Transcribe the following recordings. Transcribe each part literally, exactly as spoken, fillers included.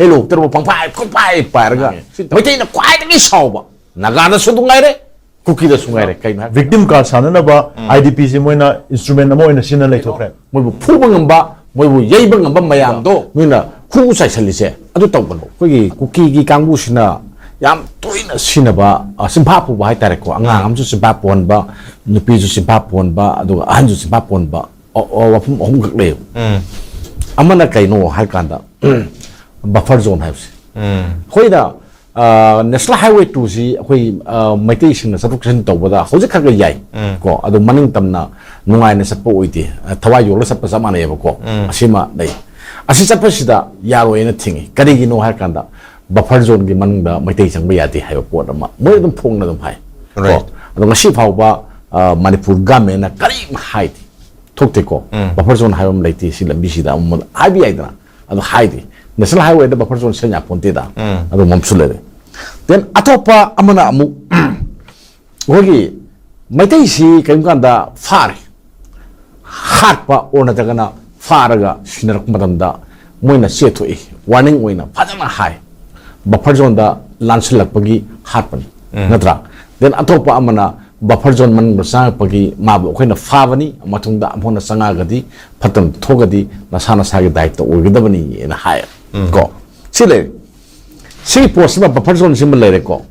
ꯍꯦꯂꯤꯀꯣꯞꯇꯔꯕꯨ ꯄꯪꯄꯥꯏ ꯄꯪꯄꯥꯏ ꯄꯥꯏꯔꯒ ꯃꯩꯇꯩꯅ ꯈ꯭ꯋꯥꯏꯗꯒꯤ ꯁꯥꯎꯕ ꯅꯥꯒꯥꯗꯁꯨ ꯑꯗꯨꯝ ꯉꯥꯏꯔꯦ, ꯀꯨꯀꯤꯗꯁꯨ ꯉꯥꯏꯔꯦ꯫ ꯀꯩꯅꯣ ꯍꯥꯏ, ꯚꯤꯛꯇꯤꯝ ꯀꯥꯔꯗ ꯁꯥꯟꯅꯅꯕ ꯑꯥꯏ ꯗꯤ ꯄꯤꯁꯦ ꯃꯣꯏꯅ ꯏꯟꯁꯇ꯭ꯔꯨꯃꯦꯟ ꯑꯃ ꯑꯣꯏꯅ ꯁꯤꯖꯤꯟꯅ ꯂꯩꯊꯣꯛꯈ꯭ꯔꯦ꯫ ꯃꯣꯏꯕꯨ ꯐꯨꯕ ꯉꯝꯕ, ꯃꯣꯏꯕꯨ ꯌꯩꯕ ꯉꯝꯕ ꯃꯌꯥꯝꯗꯣ ꯅꯣꯏꯅ ꯈꯨ ꯆꯥꯏꯁꯜꯂꯤꯁꯦ ꯑꯗꯨ ꯇꯧꯒꯅꯨ꯫ ꯑꯩꯈꯣꯏꯒꯤ ꯀꯨꯀꯤꯒꯤ ꯀꯥꯡꯕꯨꯁꯤꯅ ꯌꯥꯝ ꯇꯣꯏꯅ ꯁꯤꯅꯕ, ꯑ, ꯆꯤꯟꯐꯥ ꯄꯨꯕ ꯍꯥꯏꯇꯥꯔꯦꯀꯣ꯫ ꯑꯉꯥꯡ ꯑꯃꯁꯨ ꯆꯤꯟꯐꯥ ꯄꯨꯍꯟꯕ, ꯅꯨꯄꯤꯁꯨ ꯆꯤꯟꯐꯥ ꯄꯨꯍꯟꯕ, ꯑꯗꯨꯒ ꯑꯍꯟꯁꯨ ꯆꯤꯟꯐꯥ ꯄꯨꯍꯟꯕ, ꯑ, ꯑ, ꯋꯥꯐꯝ ꯑꯍꯨꯝꯈꯛ ꯂꯩꯌꯦꯕ꯫ ꯑꯃꯅ ꯀꯩꯅꯣ ꯍꯥꯏ ꯀꯥꯟꯗ, ꯕꯐꯔ ꯖꯣꯟ ꯍꯥꯏꯕꯁꯦ꯫ ꯑꯩꯈꯣꯏꯅ, ꯑ, ꯅꯦꯁꯅꯦꯜ ꯍꯥꯏꯋꯦ ꯇꯨꯁꯤ ꯑꯩꯈꯣꯏ, ꯑ, ꯃꯩꯇꯩꯁꯤꯡꯅ ꯆꯠꯊꯣꯛ ꯆꯠꯁꯤꯟ ꯇꯧꯕꯗ ꯍꯧꯖꯤꯛ ꯈꯔ ꯈꯔ ꯌꯥꯏ ꯀꯣ, ꯑꯗꯣ ꯃꯅꯤꯡ ꯇꯝꯅ ꯅꯨꯡꯉꯥꯏꯅ ꯆꯠꯄ ꯑꯣꯏꯗꯦ꯫ ꯑ, ꯊꯋꯥꯏ ꯌꯣꯜꯂ ꯆꯠꯄ ꯆꯞ ꯃꯥꯟꯅꯩꯌꯦꯕꯀꯣ꯫ ꯑꯁꯤꯃ ꯂꯩ꯫ ꯑꯁꯤ ꯆꯠꯄꯁꯤꯗ ꯌꯥꯔꯣꯏꯅ ꯊꯤꯡꯉꯤ꯫ ꯀꯔꯤꯒꯤꯅꯣ ꯍꯥꯏ ꯀꯥꯟꯗ, ꯕꯐꯔ ꯖꯣꯟꯒꯤ ꯃꯅꯨꯡꯗ ꯃꯩꯇꯩ ꯆꯪꯕ ꯌꯥꯗꯦ ꯍꯥꯏꯕ ꯄꯣꯠ ꯑꯃ ꯃꯣꯏ ꯑꯗꯨꯝ ꯐꯣꯡꯅ ꯑꯗꯨꯝ ꯍꯥꯏ ꯀꯣ꯫ Right. ꯑꯗꯣ ꯉꯁꯤ ꯐꯥꯎꯕ, ꯑ, ꯃꯅꯤꯄꯨꯔ ꯒꯃꯦꯟꯅ ꯀꯔꯤꯝ ꯍꯥꯏꯗꯦ, ꯊꯣꯛꯇꯦꯀꯣ꯫ ꯕꯐꯔ ꯖꯣꯟ ꯍꯥꯏꯕ ꯑꯃ ꯂꯩꯇꯦ ꯁꯤ ꯂꯝꯕꯤꯁꯤꯗ ꯑꯃ ꯍꯥꯏꯕ ꯌꯥꯏꯗꯅ, ꯑꯗꯣ ꯍꯥꯏꯗꯦ꯫ ꯅꯦꯁꯅꯦꯜ ꯍꯥꯏꯋꯦꯗ ꯕꯐꯔ ꯖꯣꯟ ꯁꯦꯝ ꯌꯥꯄꯣꯟꯇꯦꯗ꯫ ꯑꯗꯨꯝꯕ ꯑꯃꯁꯨ ꯂꯩꯔꯦ꯫ Then ꯑꯇꯣꯞꯄ ꯑꯃꯅ ꯑꯃꯨꯛ ꯑꯩꯈꯣꯏꯒꯤ ꯃꯩꯇꯩꯁꯤ ꯀꯔꯤꯒꯨꯝꯕ ꯀꯥꯟꯗ ꯐꯥꯔꯦ, ꯍꯥꯠꯄ ꯑꯣꯔ ꯅꯠꯇ꯭ꯔꯒꯅ ꯐꯥꯔꯒ ꯁꯤꯟꯅꯔꯛꯄ ꯃꯇꯝꯗ ꯃꯣꯏꯅ ꯆꯦꯊꯣꯛꯏ, ꯋꯥꯔꯅꯤꯡ ꯑꯣꯏꯅ ꯐꯖꯅ ꯍꯥꯏ, ꯕꯐꯔ ꯖꯣꯟꯗ ꯂꯥꯟꯁꯤꯜꯂꯛꯄꯒꯤ ꯍꯥꯠꯄꯅꯤ, ꯅꯠꯇ꯭ꯔꯥ? Then ꯑꯇꯣꯞꯄ ꯑꯃꯅ ꯕꯐꯔ ꯖꯣꯟ ꯃꯅꯨꯡꯗ ꯆꯪꯉꯛꯄꯒꯤ ꯃꯥꯕꯨ ꯑꯩꯈꯣꯏꯅ ꯐꯥꯕꯅꯤ, ꯃꯇꯨꯡꯗ ꯑꯃꯨꯛ ꯍꯟꯅ ꯆꯪꯉꯛꯑꯒꯗꯤ ꯐꯠꯇꯕ ꯊꯣꯛꯑꯒꯗꯤ ꯅꯁꯥ ꯅꯁꯥꯒꯤ ꯗꯥꯏꯇ ꯑꯣꯏꯒꯗꯕꯅꯤꯅ ꯍꯥꯏ ꯀꯣ꯫ ꯁꯤ ꯂꯩꯔꯦ꯫ ꯁꯤꯒꯤ ꯄꯣꯠꯁꯤꯃ, ꯕꯐꯔ ꯖꯣꯟꯁꯤꯃ ꯂꯩꯔꯦꯀꯣ꯫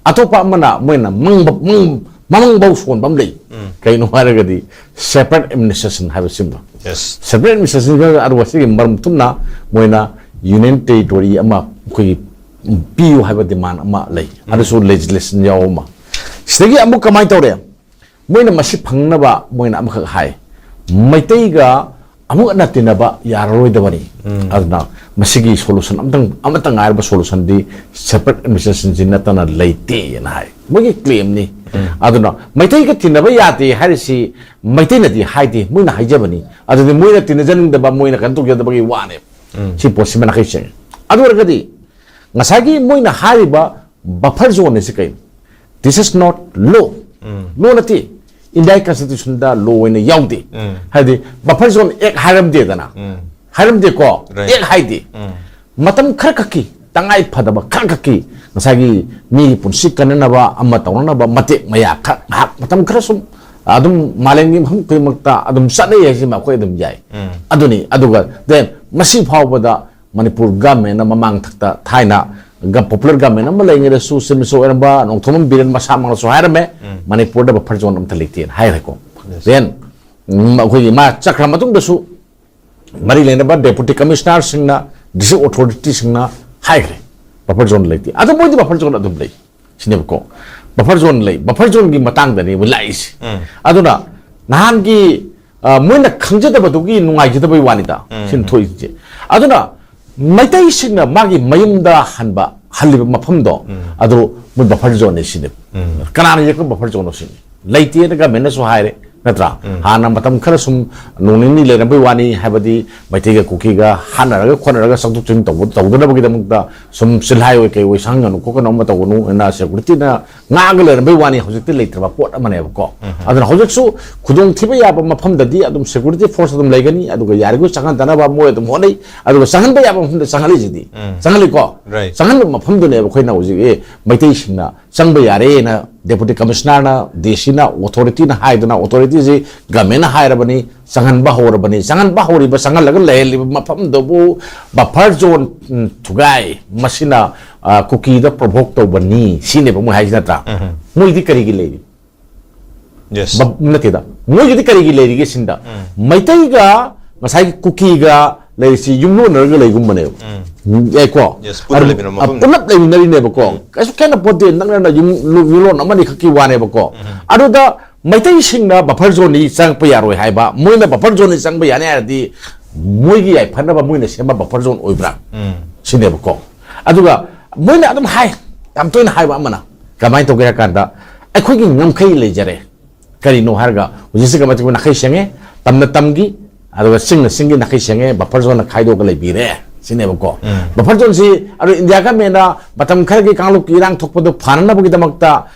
ꯑꯇꯣꯞꯄ ꯑꯃꯅ ꯃꯣꯏꯅ ꯃꯪꯕ-, ꯃꯪ-, ꯃꯃꯪꯕꯧ ꯁꯣꯟꯕ ꯑꯃ ꯂꯩ꯫ ꯀꯩꯅꯣ ꯍꯥꯏꯔꯒꯗꯤ separate administration ꯍꯥꯏꯕꯁꯤꯃ꯫ Yes. Separate administration ꯍꯥꯏꯔꯒ ꯑꯗꯨꯒ ꯁꯤꯒꯤ ꯃꯔꯝ ꯊꯨꯝꯅ ꯃꯣꯏꯅ ꯌꯨꯅꯤꯌꯟ ꯇꯦꯔꯤꯇꯣꯔꯤ ꯑꯃ ꯑꯩꯈꯣꯏꯒꯤ ꯄꯤꯌꯨ ꯍꯥꯏꯕ ꯗꯤꯃꯥꯟ ꯑꯃ ꯂꯩ꯫ ꯑꯗꯨꯁꯨ ꯂꯦꯖꯤꯁꯂꯦꯁꯟ ꯌꯥꯎꯕ ꯑꯃ꯫ ꯁꯤꯗꯒꯤ ꯑꯃꯨꯛ ꯀꯃꯥꯏꯅ ꯇꯧꯔꯦ? ꯃꯣꯏꯅ ꯃꯁꯤ ꯐꯪꯅꯕ ꯃꯣꯏꯅ ꯑꯃꯈꯛ ꯍꯥꯏ, ꯃꯩꯇꯩꯒ ꯑꯃꯨꯛ ꯍꯟꯅ ꯇꯤꯟꯅꯕ ꯌꯥꯔꯔꯣꯏꯗꯕꯅꯤ꯫ ꯑꯗꯨꯅ ꯃꯁꯤꯒꯤ ꯁꯣꯂꯨꯁꯟ ꯑꯃꯇꯪ, ꯑꯃꯠꯇ ꯉꯥꯏꯔꯕ ꯁꯣꯂꯨꯁꯟꯗꯤ separate administrationꯁꯤ ꯅꯠꯇꯅ ꯂꯩꯇꯦꯅ ꯍꯥꯏ꯫ ꯃꯣꯏꯒꯤ ꯀ꯭ꯂꯦꯝꯅꯤ꯫ ꯑꯗꯨꯅ ꯃꯩꯇꯩꯒ ꯇꯤꯟꯅꯕ ꯌꯥꯗꯦ ꯍꯥꯏꯔꯤꯁꯤ ꯃꯩꯇꯩꯅꯗꯤ ꯍꯥꯏꯗꯦ, ꯃꯣꯏꯅ ꯍꯥꯏꯖꯕꯅꯤ꯫ ꯑꯗꯨꯗꯤ ꯃꯣꯏꯅ ꯇꯤꯟꯅꯖꯅꯤꯡꯗꯕ, ꯃꯣꯏꯅ ꯀꯩꯅꯣ ꯇꯧꯖꯗꯕꯒꯤ ꯋꯥꯅꯦꯕ꯫ ꯁꯤ ꯄꯣꯠꯁꯤꯃ ꯅꯥꯈꯩ ꯁꯦꯡꯉꯦ꯫ ꯑꯗꯨ ꯑꯣꯏꯔꯒꯗꯤ ꯉꯁꯥꯏꯒꯤ ꯃꯣꯏꯅ ꯍꯥꯏꯔꯤꯕ ꯕꯐꯔ ꯖꯣꯟ ꯑꯁꯤ ꯀꯩꯅꯣ? This is not law. Law ꯅꯠꯇꯦ꯫ ꯏꯟꯗꯤꯌꯥꯒꯤ ꯀꯟꯁꯇꯤꯇ꯭ꯌꯨꯁꯟꯗ ꯂꯣ ꯑꯣꯏꯅ ꯌꯥꯎꯗꯦ꯫ ꯍꯥꯏꯗꯤ ꯕꯐꯔ ꯖꯣꯟ ꯑꯦꯛ ꯍꯥꯏꯔꯝꯗꯦꯗꯅ꯫ ꯍꯥꯏꯔꯝꯗꯦꯀꯣ? Right. ꯑꯦꯛ ꯍꯥꯏꯗꯦ꯫ ꯃꯇꯝ ꯈꯔ ꯈꯛꯀꯤ, ꯇꯉꯥꯏ ꯐꯗꯕ ꯈꯔ ꯈꯛꯀꯤ, ꯉꯁꯥꯏꯒꯤ ꯃꯤꯒꯤ ꯄꯨꯟꯁꯤ ꯀꯟꯅꯅꯕ, ꯑꯃ ꯇꯧꯅꯅꯕ ꯃꯇꯦꯛ ꯃꯌꯥ ꯈꯔ, ꯉꯥꯏꯍꯥꯛ ꯃꯇꯝ ꯈꯔ ꯁꯨꯝ ꯑꯗꯨꯝ ꯃꯥꯂꯦꯝꯒꯤ ꯃꯐꯝ ꯈꯨꯗꯤꯡꯃꯛꯇ ꯑꯗꯨꯝ ꯆꯠꯅꯩ ꯍꯥꯏꯁꯤꯃ ꯑꯩꯈꯣꯏ ꯑꯗꯨꯝ ꯌꯥꯏ꯫ ꯎꯝ꯫ ꯑꯗꯨꯅꯤ꯫ ꯑꯗꯨꯒ then ꯃꯁꯤ ꯐꯥꯎꯕꯗ ꯃꯅꯤꯄꯨꯔ ꯒꯃꯦꯟꯅ ꯃꯃꯥꯡ ꯊꯛꯇ ꯊꯥꯏꯅ ꯒ-, popular ꯒꯃꯦꯟ ꯑꯃ ꯂꯩꯉꯩꯗꯁꯨ, ꯆꯤꯞ ꯃꯤꯅꯤꯁꯇꯔ ꯑꯣꯏꯔꯝꯕ ꯅꯣꯡꯊꯣꯝꯕꯝ ꯕꯤꯔꯦꯟ ꯃꯁꯥꯃꯛꯅꯁꯨ ꯍꯥꯏꯔꯝꯃꯦ, ꯎꯝ꯫ ꯃꯅꯤꯄꯨꯔꯗ ꯕꯐꯔ ꯖꯣꯟ ꯑꯝꯇ ꯂꯩꯇꯦꯅ ꯍꯥꯏꯈ꯭ꯔꯦꯀꯣ꯫ Yes꯫ Then, ꯎꯝ, ꯑꯩꯈꯣꯏꯒꯤ ꯃꯥ ꯆꯠꯈ꯭ꯔ ꯃꯇꯨꯡꯗꯁꯨ ꯃꯔꯤ ꯂꯩꯅꯕ ꯗꯦꯄꯨꯇꯤ ꯀꯃꯤꯁꯅꯔꯁꯤꯡꯅ, ꯗꯤꯁꯇ꯭ꯔꯤꯛ ꯑꯣꯊꯣꯔꯤꯇꯤꯁꯤꯡꯅ ꯍꯥꯏꯈ꯭ꯔꯦ, ꯕꯐꯔ ꯖꯣꯟ ꯂꯩꯇꯦ꯫ ꯑꯗꯣ ꯃꯣꯏꯗꯤ ꯕꯐꯔ ꯖꯣꯟ ꯑꯗꯨꯝ ꯂꯩ ꯁꯤꯅꯦꯕꯀꯣ꯫ ꯕꯐꯔ ꯖꯣꯟ ꯂꯩ, ꯕꯐꯔ ꯖꯣꯟꯒꯤ ꯃꯇꯥꯡꯗꯅꯦꯕ ꯂꯥꯛꯏꯁꯦ꯫ ꯎꯝ꯫ ꯑꯗꯨꯅ ꯅꯍꯥꯟꯒꯤ, ꯑ, ꯃꯣꯏꯅ ꯈꯪꯖꯗꯕꯗꯨꯒꯤ ꯅꯨꯡꯉꯥꯏꯖꯗꯕꯩ ꯋꯥꯅꯤꯗ ꯎꯝ, ꯁꯤꯅ ꯎꯝ꯫ ꯊꯣꯛꯏꯁꯦ꯫ ꯑꯗꯨꯅ ꯃꯩꯇꯩꯁꯤꯡꯅ ꯃꯥꯒꯤ ꯃꯌꯨꯝꯗ ꯍꯟꯕ, ꯍꯜꯂꯤꯕ ꯃꯐꯝꯗꯣ, ꯎꯝ꯫ ꯑꯗꯨ ꯃꯣꯏ ꯕꯐꯔ ꯖꯣꯟꯅꯤ ꯁꯤꯅꯦꯕ꯫ ꯎꯝ꯫ ꯀꯅꯥꯅ ꯌꯦꯛꯄ ꯕꯐꯔ ꯖꯣꯟꯅꯣ ꯁꯤꯅꯤ? ꯂꯩꯇꯦꯅ ꯒꯃꯦꯟꯅꯁꯨ ꯍꯥꯏꯔꯦ, ꯅꯠꯇ꯭ꯔꯥ? ꯎꯝ꯫ ꯍꯥꯟꯅ ꯃꯇꯝ ꯈꯔ ꯁꯨꯝ ꯅꯣꯡ ꯅꯤꯅꯤ ꯂꯩꯔꯝꯕꯩ ꯋꯥꯅꯤ, ꯍꯥꯏꯕꯗꯤ ꯃꯩꯇꯩꯒ ꯀꯨꯀꯤꯒ ꯍꯥꯠꯅꯔꯒ ꯈꯣꯠꯅꯔꯒ ꯆꯪꯊꯣꯛ ꯆꯪꯁꯤꯟ ꯇꯧꯕ, ꯇꯧꯗꯅꯕꯒꯤꯗꯃꯛꯇ ꯁꯨꯝ ꯆꯤꯜꯍꯥꯏ ꯑꯣꯏ ꯀꯩ ꯑꯣꯏ ꯁꯪꯍꯟꯒꯅꯨ ꯈꯣꯠꯀꯅꯨ ꯑꯃ ꯇꯧꯒꯅꯨ ꯍꯥꯏꯅ ꯁꯦꯀꯨꯔꯤꯇꯤꯅ ꯉꯥꯛꯑꯒ ꯂꯩꯔꯝꯕꯩ ꯋꯥꯅꯤ, ꯍꯧꯖꯤꯛꯇꯤ ꯂꯩꯇ꯭ꯔꯕ ꯄꯣꯠ ꯑꯃꯅꯦꯕꯀꯣ꯫ ꯎꯝ꯫ ꯑꯗꯨꯅ ꯍꯧꯖꯤꯛꯁꯨ ꯈꯨꯗꯣꯡꯊꯤꯕ ꯌꯥꯕ ꯃꯐꯝꯗꯗꯤ ꯑꯗꯨꯝ ꯁꯦꯀꯨꯔꯤꯇꯤ ꯐꯣꯔꯁ ꯑꯗꯨꯝ ꯂꯩꯒꯅꯤ, ꯑꯗꯨꯒ ꯌꯥꯔꯤꯈꯣꯏ ꯆꯪꯍꯟꯗꯅꯕ ꯃꯣꯏ ꯑꯗꯨꯝ ꯍꯣꯠꯅꯩ, ꯑꯗꯨꯒ ꯆꯪꯍꯟꯕ ꯌꯥꯕ ꯃꯐꯝꯗ ꯆꯪꯍꯜꯂꯤꯁꯤꯗꯤ꯫ ꯎꯝ꯫ ꯆꯪꯍꯜꯂꯤꯀꯣ? Right꯫ ꯆꯪꯍꯟꯕ ꯃꯐꯝꯗꯨꯅꯦꯕ ꯑꯩꯈꯣꯏꯅ ꯍꯧꯖꯤꯛ, ꯑꯦ, ꯃꯩꯇꯩꯁꯤꯡꯅ ꯆꯪꯕ ꯌꯥꯔꯦꯅ ꯗꯦꯄꯨꯇꯤ ꯀꯃꯤꯁꯅꯔꯅ, ꯗꯤ ꯁꯤꯅ, ꯑꯣꯊꯣꯔꯤꯇꯤꯅ ꯍꯥꯏꯗꯨꯅ, ꯑꯣꯊꯣꯔꯤꯇꯤꯁꯤ ꯒꯃꯦꯟꯅ ꯍꯥꯏꯔꯕꯅꯤ, ꯆꯪꯍꯟꯕ ꯍꯧꯔꯕꯅꯤ, ꯆꯪꯍꯟꯕ ꯍꯧꯔꯤꯕ, ꯆꯪꯍꯜꯂꯒ ꯂꯩꯍꯜꯂꯤꯕ ꯃꯐꯝꯗꯨꯕꯨ ꯕꯐꯔ ꯖꯣꯟ, ꯎꯝ, ꯊꯨꯒꯥꯏ, ꯃꯁꯤꯅ, ꯑ, ꯀꯨꯀꯤꯗ ꯄ꯭ꯔꯣꯚꯣꯛ ꯇꯧꯕꯅꯤ ꯁꯤꯅꯦꯕ ꯃꯣꯏ ꯍꯥꯏꯁꯤ, ꯅꯠꯇ꯭ꯔꯥ? ꯎꯝ꯫ ꯃꯣꯏꯗꯤ ꯀꯔꯤꯒꯤ ꯂꯩꯔꯤ? Yes꯫ ꯕ-, ꯅꯠꯇꯦꯗ, ꯃꯣꯏꯒꯤꯗꯤ ꯀꯔꯤꯒꯤ ꯂꯩꯔꯤꯒꯦ ꯁꯤꯟꯗ? ꯎꯝ꯫ ꯃꯩꯇꯩꯒ ꯉꯁꯥꯏꯒꯤ ꯀꯨꯀꯤꯒ ꯂꯩꯔꯤꯁꯤ ꯌꯨꯝꯂꯣꯟꯅꯔꯒ ꯂꯩꯒꯨꯝꯕꯅꯦꯕ꯫ ꯎꯝ꯫ ꯌꯥꯏꯀꯣ? Yes, ꯄꯨꯟꯅ ꯑꯗꯨ, ꯂꯩꯃꯤꯟꯅꯕ ꯑ, ꯃꯐꯝꯅꯤ꯫ ꯄꯨꯂꯞ ꯂꯩꯃꯤꯟꯅꯔꯤꯅꯦꯕꯀꯣ꯫ ꯎꯝ꯫ ꯀꯩꯁꯨ ꯈꯦꯠꯅ ꯄꯣꯠꯇꯦ, ꯅꯛꯅꯅ ꯌꯨꯝ, ꯌꯨꯝꯂꯣꯟ ꯑꯃꯅꯤ ꯈꯛꯀꯤ ꯋꯥꯅꯦꯕꯀꯣ꯫ ꯎꯝ꯫ ꯑꯗꯨꯗ ꯃꯩꯇꯩꯁꯤꯡꯅ ꯕꯐꯔ ꯖꯣꯟꯗꯤ ꯆꯪꯉꯛꯄ ꯌꯥꯔꯣꯏ ꯍꯥꯏꯕ, ꯃꯣꯏꯅ ꯕꯐꯔ ꯖꯣꯟꯗꯤ ꯆꯪꯕ ꯌꯥꯅꯤ ꯍꯥꯏꯔꯗꯤ ꯃꯣꯏꯒꯤ ꯌꯥꯏꯐꯅꯕ ꯃꯣꯏꯅ ꯁꯦꯝꯕ ꯕꯐꯔ ꯖꯣꯟ ꯑꯣꯏꯕ꯭ꯔꯥ? ꯎꯝ꯫ ꯁꯤꯅꯦꯕꯀꯣ꯫ ꯑꯗꯨꯒ ꯃꯣꯏꯅ ꯑꯗꯨꯝ ꯍꯥꯏ, ꯌꯥꯝ ꯇꯣꯏꯅ ꯍꯥꯏꯕ ꯑꯃꯅ, ꯀꯃꯥꯏꯅ ꯇꯧꯒꯦ ꯍꯥꯏ ꯀꯥꯟꯗ, "ꯑꯩꯈꯣꯏꯒꯤ ꯉꯝꯈꯩ ꯂꯩꯖꯔꯦ"꯫ ꯀꯔꯤꯅꯣ ꯍꯥꯏꯔꯒ, ꯍꯧꯖꯤꯛꯁꯦ ꯀꯃꯥꯏꯅ ꯇꯧꯒꯦ? ꯅꯥꯈꯩ ꯁꯦꯡꯉꯦ, ꯇꯝꯅ ꯇꯝꯒꯤ, ꯑꯗꯨꯒ ꯆꯤꯡꯅ ꯆꯤꯡꯒꯤ ꯅꯥꯈꯩ ꯁꯦꯡꯉꯦ, ꯕꯐꯔ ꯖꯣꯟꯅ ꯈꯥꯏꯗꯣꯛꯑꯒ ꯂꯩꯕꯤꯔꯦ꯫ ꯁꯤꯅꯦꯕꯀꯣ꯫ ꯎꯝ꯫ Buffer zoneꯁꯤ ꯑꯗꯣ ꯏꯟꯗꯤꯌꯥ ꯒꯃꯦꯟꯅ ꯃꯇꯝ ꯈꯔꯒꯤ ꯀꯥꯡꯂꯨꯞꯀꯤ ꯏꯔꯥꯡ ꯊꯣꯛꯄꯗꯨ ꯐꯅꯅꯕꯒꯤꯗꯃꯛꯇ,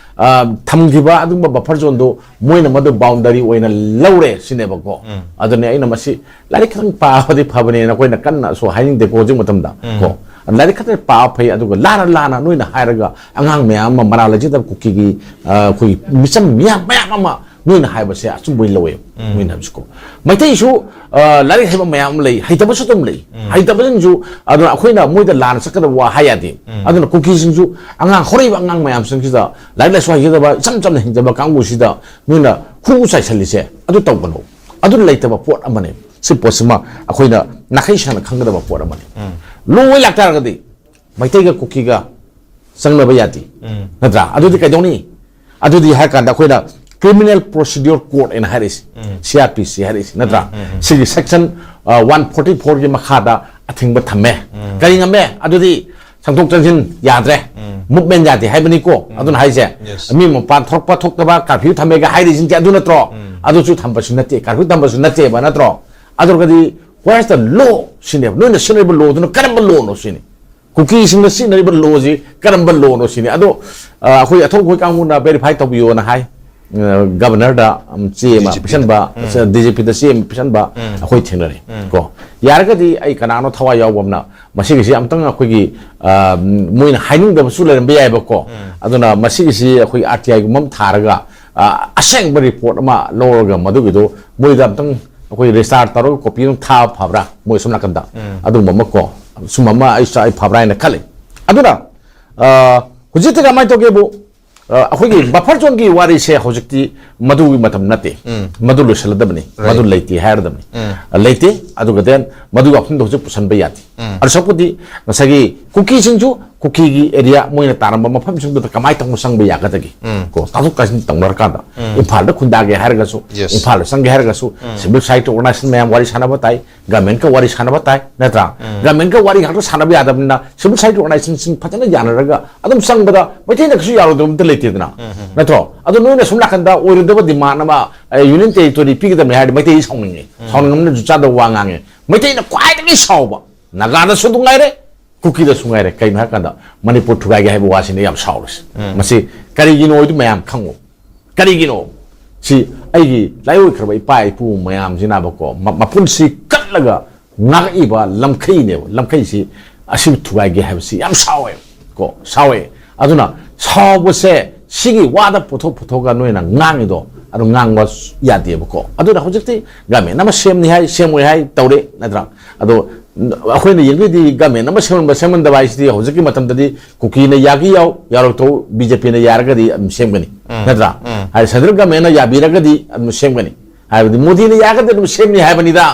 ꯑ, ꯊꯝꯈꯤꯕ ꯑꯗꯨꯒꯨꯝꯕ buffer zoneꯗꯨ ꯃꯣꯏꯅ ꯃꯗꯨ boundary ꯑꯣꯏꯅ ꯂꯧꯔꯦ ꯁꯤꯅꯦꯕꯀꯣ꯫ ꯎꯝ꯫ ꯑꯗꯨꯅꯦ ꯑꯩꯅ ꯃꯁꯤ ꯂꯥꯏꯔꯤꯛ ꯈꯤꯇꯪ ꯄꯥꯕꯗꯤ ꯐꯕꯅꯦꯅ ꯑꯩꯈꯣꯏꯅ ꯀꯟꯅꯁꯨ ꯍꯥꯏꯅꯤꯡꯗꯦꯀꯣ ꯍꯧꯖꯤꯛ ꯃꯇꯝꯗ꯫ ꯎꯝ꯫ ꯀꯣ꯫ ꯂꯥꯏꯔꯤꯛ ꯈꯛꯇ ꯄꯥꯕ ꯐꯩ, ꯑꯗꯨꯒ ꯂꯥꯟꯅ ꯂꯥꯟꯅ ꯅꯣꯏꯅ ꯍꯥꯏꯔꯒ ꯑꯉꯥꯡ ꯃꯌꯥꯝ ꯑꯃ ꯃꯔꯥꯜ ꯂꯩꯖꯗꯕ ꯀꯨꯀꯤꯒꯤ, ꯑ, ꯑꯩꯈꯣꯏꯒꯤ ꯃꯤꯆꯝ ꯃꯤꯌꯥꯝ ꯃꯌꯥꯝ ꯑꯃ ꯅꯣꯏꯅ ꯍꯥꯏꯕꯁꯦ ꯑꯆꯨꯝꯕꯩ ꯂꯧꯋꯦ꯫ ꯎꯝ꯫ ꯅꯣꯏꯅ ꯍꯥꯏꯕꯁꯤꯀꯣ꯫ ꯃꯩꯇꯩꯁꯨ, ꯑ, ꯂꯥꯏꯔꯤꯛ ꯍꯩꯕ ꯃꯌꯥꯝ ꯑꯃ ꯂꯩ, ꯍꯩꯇꯕꯁꯨ ꯑꯗꯨꯝ ꯂꯩ꯫ ꯎꯝ꯫ ꯍꯩꯇꯕꯁꯤꯡꯁꯨ, ꯑꯗꯨꯅ ꯑꯩꯈꯣꯏꯅ ꯃꯣꯏꯗ ꯂꯥꯟꯅ ꯆꯠꯀꯗꯕ ꯋꯥ ꯍꯥꯏ ꯌꯥꯗꯦ꯫ ꯎꯝ꯫ ꯑꯗꯨꯅ ꯀꯨꯀꯤꯁꯤꯡꯁꯨ ꯑꯉꯥꯡ, ꯍꯧꯔꯛꯏꯕ ꯑꯉꯥꯡ ꯃꯌꯥꯝꯁꯤꯡꯁꯤꯗ, ꯂꯥꯏꯔꯤꯛ ꯂꯥꯏꯁꯨ ꯍꯩꯖꯗꯕ, ꯏꯆꯝ ꯆꯝꯅ ꯍꯤꯡꯖꯕ ꯀꯥꯡꯕꯨꯁꯤꯗ ꯅꯣꯏꯅ ꯈꯨ ꯆꯥꯏꯁꯜꯂꯤꯁꯦ ꯑꯗꯨ ꯇꯧꯒꯅꯨ꯫ ꯑꯗꯨ ꯂꯩꯇꯕ ꯄꯣꯠ ꯑꯃꯅꯤ꯫ ꯁꯤ ꯄꯣꯠꯁꯤꯃ ꯑꯩꯈꯣꯏꯅ ꯅꯥꯈꯩ ꯁꯦꯡꯅ ꯈꯪꯒꯗꯕ ꯄꯣꯠ ꯑꯃꯅꯤ꯫ ꯎꯝ꯫ Law ꯑꯣꯏ ꯂꯥꯛꯇꯥꯔꯒꯗꯤ ꯃꯩꯇꯩꯒ ꯀꯨꯀꯤꯒ ꯆꯪꯅꯕ ꯌꯥꯗꯦ꯫ ꯎꯝ꯫ ꯅꯠꯇ꯭ꯔꯥ? ꯑꯗꯨꯗꯤ ꯀꯩꯗꯧꯅꯤ? ꯑꯗꯨꯗꯤ ꯍꯥꯏ ꯀꯥꯟꯗ ꯑꯩꯈꯣꯏꯅ Criminal Procedure Code ꯍꯥꯏꯅ ꯍꯥꯏꯔꯛꯏꯁꯦ, ꯎꯝ꯫ C R P C ꯍꯥꯏꯔꯛꯏꯁꯦ, ꯅꯠꯇ꯭ꯔꯥ? ꯎꯝ, ꯎꯝ, ꯎꯝ꯫ ꯁꯤꯒꯤ section, ꯑ, one forty fourꯒꯤ ꯃꯈꯥꯗ ꯑꯊꯤꯡꯕ ꯊꯝꯃꯦ꯫ ꯎꯝ꯫ ꯀꯔꯤ ꯉꯝꯃꯦ? ꯑꯗꯨꯗꯤ ꯆꯪꯊꯣꯛ ꯆꯪꯁꯤꯟ ꯌꯥꯗ꯭ꯔꯦ, ꯎꯝ꯫ Movement ꯌꯥꯗꯦ ꯍꯥꯏꯕꯅꯤꯀꯣ꯫ ꯎꯝ꯫ ꯑꯗꯨꯅ ꯍꯥꯏꯁꯦ, yes꯫ ꯃꯤ ꯃꯄꯥꯟ ꯊꯣꯛꯄ ꯊꯣꯛꯇꯕ, curfew ꯊꯝꯃꯦꯒ ꯍꯥꯏꯔꯤꯁꯤꯡꯁꯦ ꯑꯗꯨ ꯅꯠꯇ꯭ꯔꯣ? ꯎꯝ꯫ ꯑꯗꯨꯁꯨ ꯊꯝꯕꯁꯨ ꯅꯠꯇꯦ, curfew ꯊꯝꯕꯁꯨ ꯅꯠꯇꯦꯕ, ꯅꯠꯇ꯭ꯔꯣ? ꯑꯗꯨ ꯑꯣꯏꯔꯒꯗꯤ, where is the law? ꯁꯤꯅꯦꯕ꯫ ꯅꯣꯏꯅ ꯁꯤꯖꯤꯟꯅꯔꯤꯕ lawꯗꯨꯅ ꯀꯔꯝꯕ lawꯅꯣ ꯁꯤꯅꯤ꯫ ꯀꯨꯀꯤꯁꯤꯡꯅ ꯁꯤꯖꯤꯟꯅꯔꯤꯕ lawꯁꯤ ꯀꯔꯝꯕ lawꯅꯣ ꯁꯤꯅꯤ꯫ ꯑꯗꯣ, ꯑ, ꯑꯩꯈꯣꯏ ꯑꯊꯣꯛ ꯑꯩꯈꯣꯏ ꯀꯥꯡꯕꯨꯅ verify ꯇꯧꯕꯤꯌꯣꯅ ꯍꯥꯏ꯫ ꯑ, Governorꯗ, ꯎꯝ, ꯆꯦ ꯑꯃ D G Pꯗ꯫ ꯄꯤꯁꯟꯕ, ꯎꯝ꯫ D G Pꯗ ꯆꯦ ꯑꯃ ꯄꯤꯁꯟꯕ ꯎꯝ꯫ ꯑꯩꯈꯣꯏ ꯊꯦꯡꯅꯔꯦ꯫ ꯎꯝ꯫ ꯀꯣ, ꯌꯥꯔꯒꯗꯤ ꯑꯩ ꯀꯅꯥꯅꯣ ꯊꯋꯥꯏ ꯌꯥꯎꯕ ꯑꯃꯅ ꯃꯁꯤꯒꯤꯁꯤ ꯑꯝꯇꯪ ꯑꯩꯈꯣꯏꯒꯤ, ꯑ, ꯃꯣꯏꯅ ꯍꯥꯏꯅꯤꯡꯗꯕꯁꯨ ꯂꯩꯔꯝꯕ ꯌꯥꯏꯕꯀꯣ꯫ ꯎꯝ꯫ ꯑꯗꯨꯅ ꯃꯁꯤꯒꯤꯁꯤ ꯑꯩꯈꯣꯏ R T Iꯒꯨꯝꯕ ꯑꯃ ꯊꯥꯔꯒ, ꯑ, ꯑꯁꯦꯡꯕ report ꯑꯃ ꯂꯧꯔꯒ ꯃꯗꯨꯒꯤꯗꯣ ꯃꯣꯏꯗ ꯑꯝꯇꯪ ꯑꯩꯈꯣꯏ register ꯇꯧꯔꯒ copy ꯑꯃ ꯊꯥꯕ ꯐꯕ꯭ꯔꯥ? ꯃꯣꯏ ꯁꯣꯝ ꯅꯥꯀꯟꯗ꯫ ꯎꯝ꯫ ꯑꯗꯨꯒꯨꯝꯕ ꯑꯃ ꯀꯣ, ꯁꯨꯝꯕ ꯑꯃ ꯑꯩ ꯆꯥ-, ꯑꯩ ꯐꯕ꯭ꯔꯥ ꯍꯥꯏꯅ ꯈꯜꯂꯤ꯫ ꯑꯗꯨꯅ, ꯑ, ꯍꯧꯖꯤꯛꯇꯤ ꯀꯃꯥꯏꯅ ꯇꯧꯒꯦꯕꯨ, ꯑ, ꯑꯩꯈꯣꯏꯒꯤ buffer zoneꯒꯤ ꯋꯥꯔꯤꯁꯦ ꯍꯧꯖꯤꯛꯇꯤ ꯃꯗꯨꯒꯤ ꯃꯇꯝ ꯅꯠꯇꯦ꯫ ꯎꯝ꯫ ꯃꯗꯨ ꯂꯣꯏꯁꯤꯜꯂꯗꯕꯅꯤ꯫ Right꯫ ꯃꯗꯨ ꯂꯩꯇꯦ ꯍꯥꯏꯔꯗꯕꯅꯤ꯫ ꯎꯝ꯫ ꯑ, ꯂꯩꯇꯦ꯫ ꯑꯗꯨꯒ then ꯃꯗꯨꯒꯤ ꯋꯥꯐꯝꯗꯣ ꯍꯧꯖꯤꯛ ꯄꯨꯁꯟꯕ ꯌꯥꯗꯦ꯫ ꯎꯝ꯫ ꯑꯗꯨ ꯁꯔꯨꯛꯄꯨꯗꯤ ꯉꯁꯥꯏꯒꯤ ꯀꯨꯀꯤꯁꯤꯡꯁꯨ ꯀꯨꯀꯤꯒꯤ area ꯃꯣꯏꯅ ꯇꯥꯔꯝꯕ ꯃꯐꯝꯁꯤꯡꯗꯨꯗ ꯀꯃꯥꯏꯅ ꯇꯧꯅ ꯆꯪꯕ ꯌꯥꯒꯗꯒꯦ? ꯎꯝ꯫ ꯀꯣ, ꯇꯥꯊꯣꯛ ꯇꯥꯁꯤꯟ ꯇꯧꯅꯔꯀꯥꯟꯗ ꯎꯝ꯫ ꯏꯝꯐꯥꯜꯗ ꯈꯨꯟꯗꯥꯒꯦ ꯍꯥꯏꯔꯒꯁꯨ, Yes꯫ ꯏꯝꯐꯥꯜꯗ ꯆꯪꯒꯦ ꯍꯥꯏꯔꯒꯁꯨ ꯎꯝ꯫ Civil society organization ꯃꯌꯥꯝ ꯋꯥꯔꯤ ꯁꯥꯟꯅꯕ ꯇꯥꯏ, governmentꯀ ꯋꯥꯔꯤ ꯁꯥꯟꯅꯕ ꯇꯥꯏ, ꯅꯠꯇ꯭ꯔꯥ? ꯎꯝ꯫ Governmentꯀ ꯋꯥꯔꯤ ꯉꯥꯛꯇ ꯁꯥꯟꯅꯕ ꯌꯥꯗꯕꯅꯤꯅ civil society organizationꯁꯤꯡ ꯐꯖꯅ ꯌꯥꯅꯔꯒ ꯑꯗꯨꯝ ꯆꯪꯕꯗ ꯃꯩꯇꯩꯅ ꯀꯩꯁꯨ ꯌꯥꯔꯣꯏꯗꯕ ꯑꯝꯇ ꯂꯩꯇꯦꯗꯅ, ꯎꯝ, ꯎꯝ, ꯎꯝ꯫ ꯅꯠꯇ꯭ꯔꯣ? ꯑꯗꯣ ꯅꯣꯏꯅ ꯁꯨꯝ ꯅꯥꯀꯟꯗ ꯑꯣꯏꯔꯣꯏꯗꯕ demand ꯑꯃ, ꯑ, union territory ꯄꯤꯒꯗꯕꯅꯤ ꯍꯥꯏꯔꯗꯤ ꯃꯩꯇꯩ ꯁꯥꯎꯅꯤꯡꯉꯦ꯫ ꯎꯝ꯫ ꯁꯥꯎꯅꯤꯡꯉꯝꯅ ꯖꯨꯠ ꯆꯥꯗꯕ ꯋꯥ ꯉꯥꯡꯉꯦ꯫ ꯃꯩꯇꯩꯅ ꯈ꯭ꯋꯥꯏꯗꯒꯤ ꯁꯥꯎꯕ ꯅꯥꯒꯥꯗꯁꯨ ꯑꯗꯨꯝ ꯉꯥꯏꯔꯦ, ꯀꯨꯀꯤꯗꯁꯨ ꯉꯥꯏꯔꯦ꯫ ꯀꯩꯅꯣ ꯍꯥꯏꯔꯀꯥꯟꯗ ꯃꯅꯤꯄꯨꯔ ꯊꯨꯒꯥꯏꯒꯦ ꯍꯥꯏꯕ ꯋꯥꯁꯤꯅ ꯌꯥꯝ ꯁꯥꯎꯔꯤꯁꯦ꯫ ꯃꯁꯤ ꯀꯔꯤꯒꯤꯅꯣ ꯍꯥꯏꯗꯨ ꯃꯌꯥꯝ ꯈꯪꯉꯨ꯫ ꯀꯔꯤꯒꯤꯅꯣ? ꯁꯤ ꯑꯩꯒꯤ ꯂꯥꯏꯑꯣꯏꯈ꯭ꯔꯕ ꯏꯄꯥ ꯏꯄꯨ ꯃꯌꯥꯝꯁꯤꯅꯕꯀꯣ, ꯃ-, ꯃꯄꯨꯟꯁꯤ ꯀꯠꯂꯒ ꯉꯥꯛꯏꯕ ꯂꯝꯈꯩꯅꯦꯕ꯫ ꯂꯝꯈꯩꯁꯤ ꯑꯁꯤꯕꯨ ꯊꯨꯒꯥꯏꯒꯦ ꯍꯥꯏꯕꯁꯤ ꯌꯥꯝ ꯁꯥꯎꯋꯦ ꯀꯣ, ꯁꯥꯎꯋꯦ꯫ ꯑꯗꯨꯅ ꯁꯥꯎꯕꯁꯦ ꯁꯤꯒꯤ ꯋꯥꯗ ꯄꯨꯊꯣꯛ ꯄꯨꯊꯣꯛꯑꯒ ꯅꯣꯏꯅ ꯉꯥꯡꯉꯤꯗꯣ ꯑꯗꯨ ꯉꯥꯡꯕ ꯌꯥꯗꯦꯕꯀꯣ꯫ ꯑꯗꯨꯅ ꯍꯧꯖꯤꯛꯇꯤ ꯒꯃꯦꯟ ꯑꯃ ꯁꯦꯝꯅꯤ ꯍꯥꯏ, ꯁꯦꯝꯃꯣꯏ ꯍꯥꯏ ꯇꯧꯔꯦ, ꯅꯠꯇ꯭ꯔꯥ? ꯑꯗꯣ ꯑꯩꯈꯣꯏꯅ ꯌꯦꯡꯗꯣꯏꯗꯤ ꯒꯃꯦꯟ ꯑꯃ ꯁꯦꯝꯍꯟꯕ ꯁꯦꯝꯍꯟꯗꯕ ꯍꯥꯏꯁꯤꯗꯤ ꯍꯧꯖꯤꯛꯀꯤ ꯃꯇꯝꯗꯗꯤ ꯀꯨꯀꯤꯅ ꯌꯥꯒꯤ ꯌꯥꯎ ꯌꯥꯔꯣꯏ ꯇꯧ, ꯕꯤ ꯖꯦ ꯄꯤꯅ ꯌꯥꯔꯒꯗꯤ ꯑꯗꯨꯝ ꯁꯦꯝꯒꯅꯤ, ꯅꯠꯇ꯭ꯔꯥ? ꯍꯥꯏꯗꯤ ꯁꯦꯟꯇ꯭ꯔꯦꯜ ꯒꯃꯦꯟꯅ ꯌꯥꯕꯤꯔꯒꯗꯤ ꯑꯗꯨꯝ ꯁꯦꯝꯒꯅꯤ꯫ ꯍꯥꯏꯕꯗꯤ ꯃꯣꯗꯤꯅ ꯌꯥꯔꯒꯗꯤ ꯑꯗꯨꯝ ꯁꯦꯝꯅꯤ ꯍꯥꯏꯕꯅꯤꯗ꯫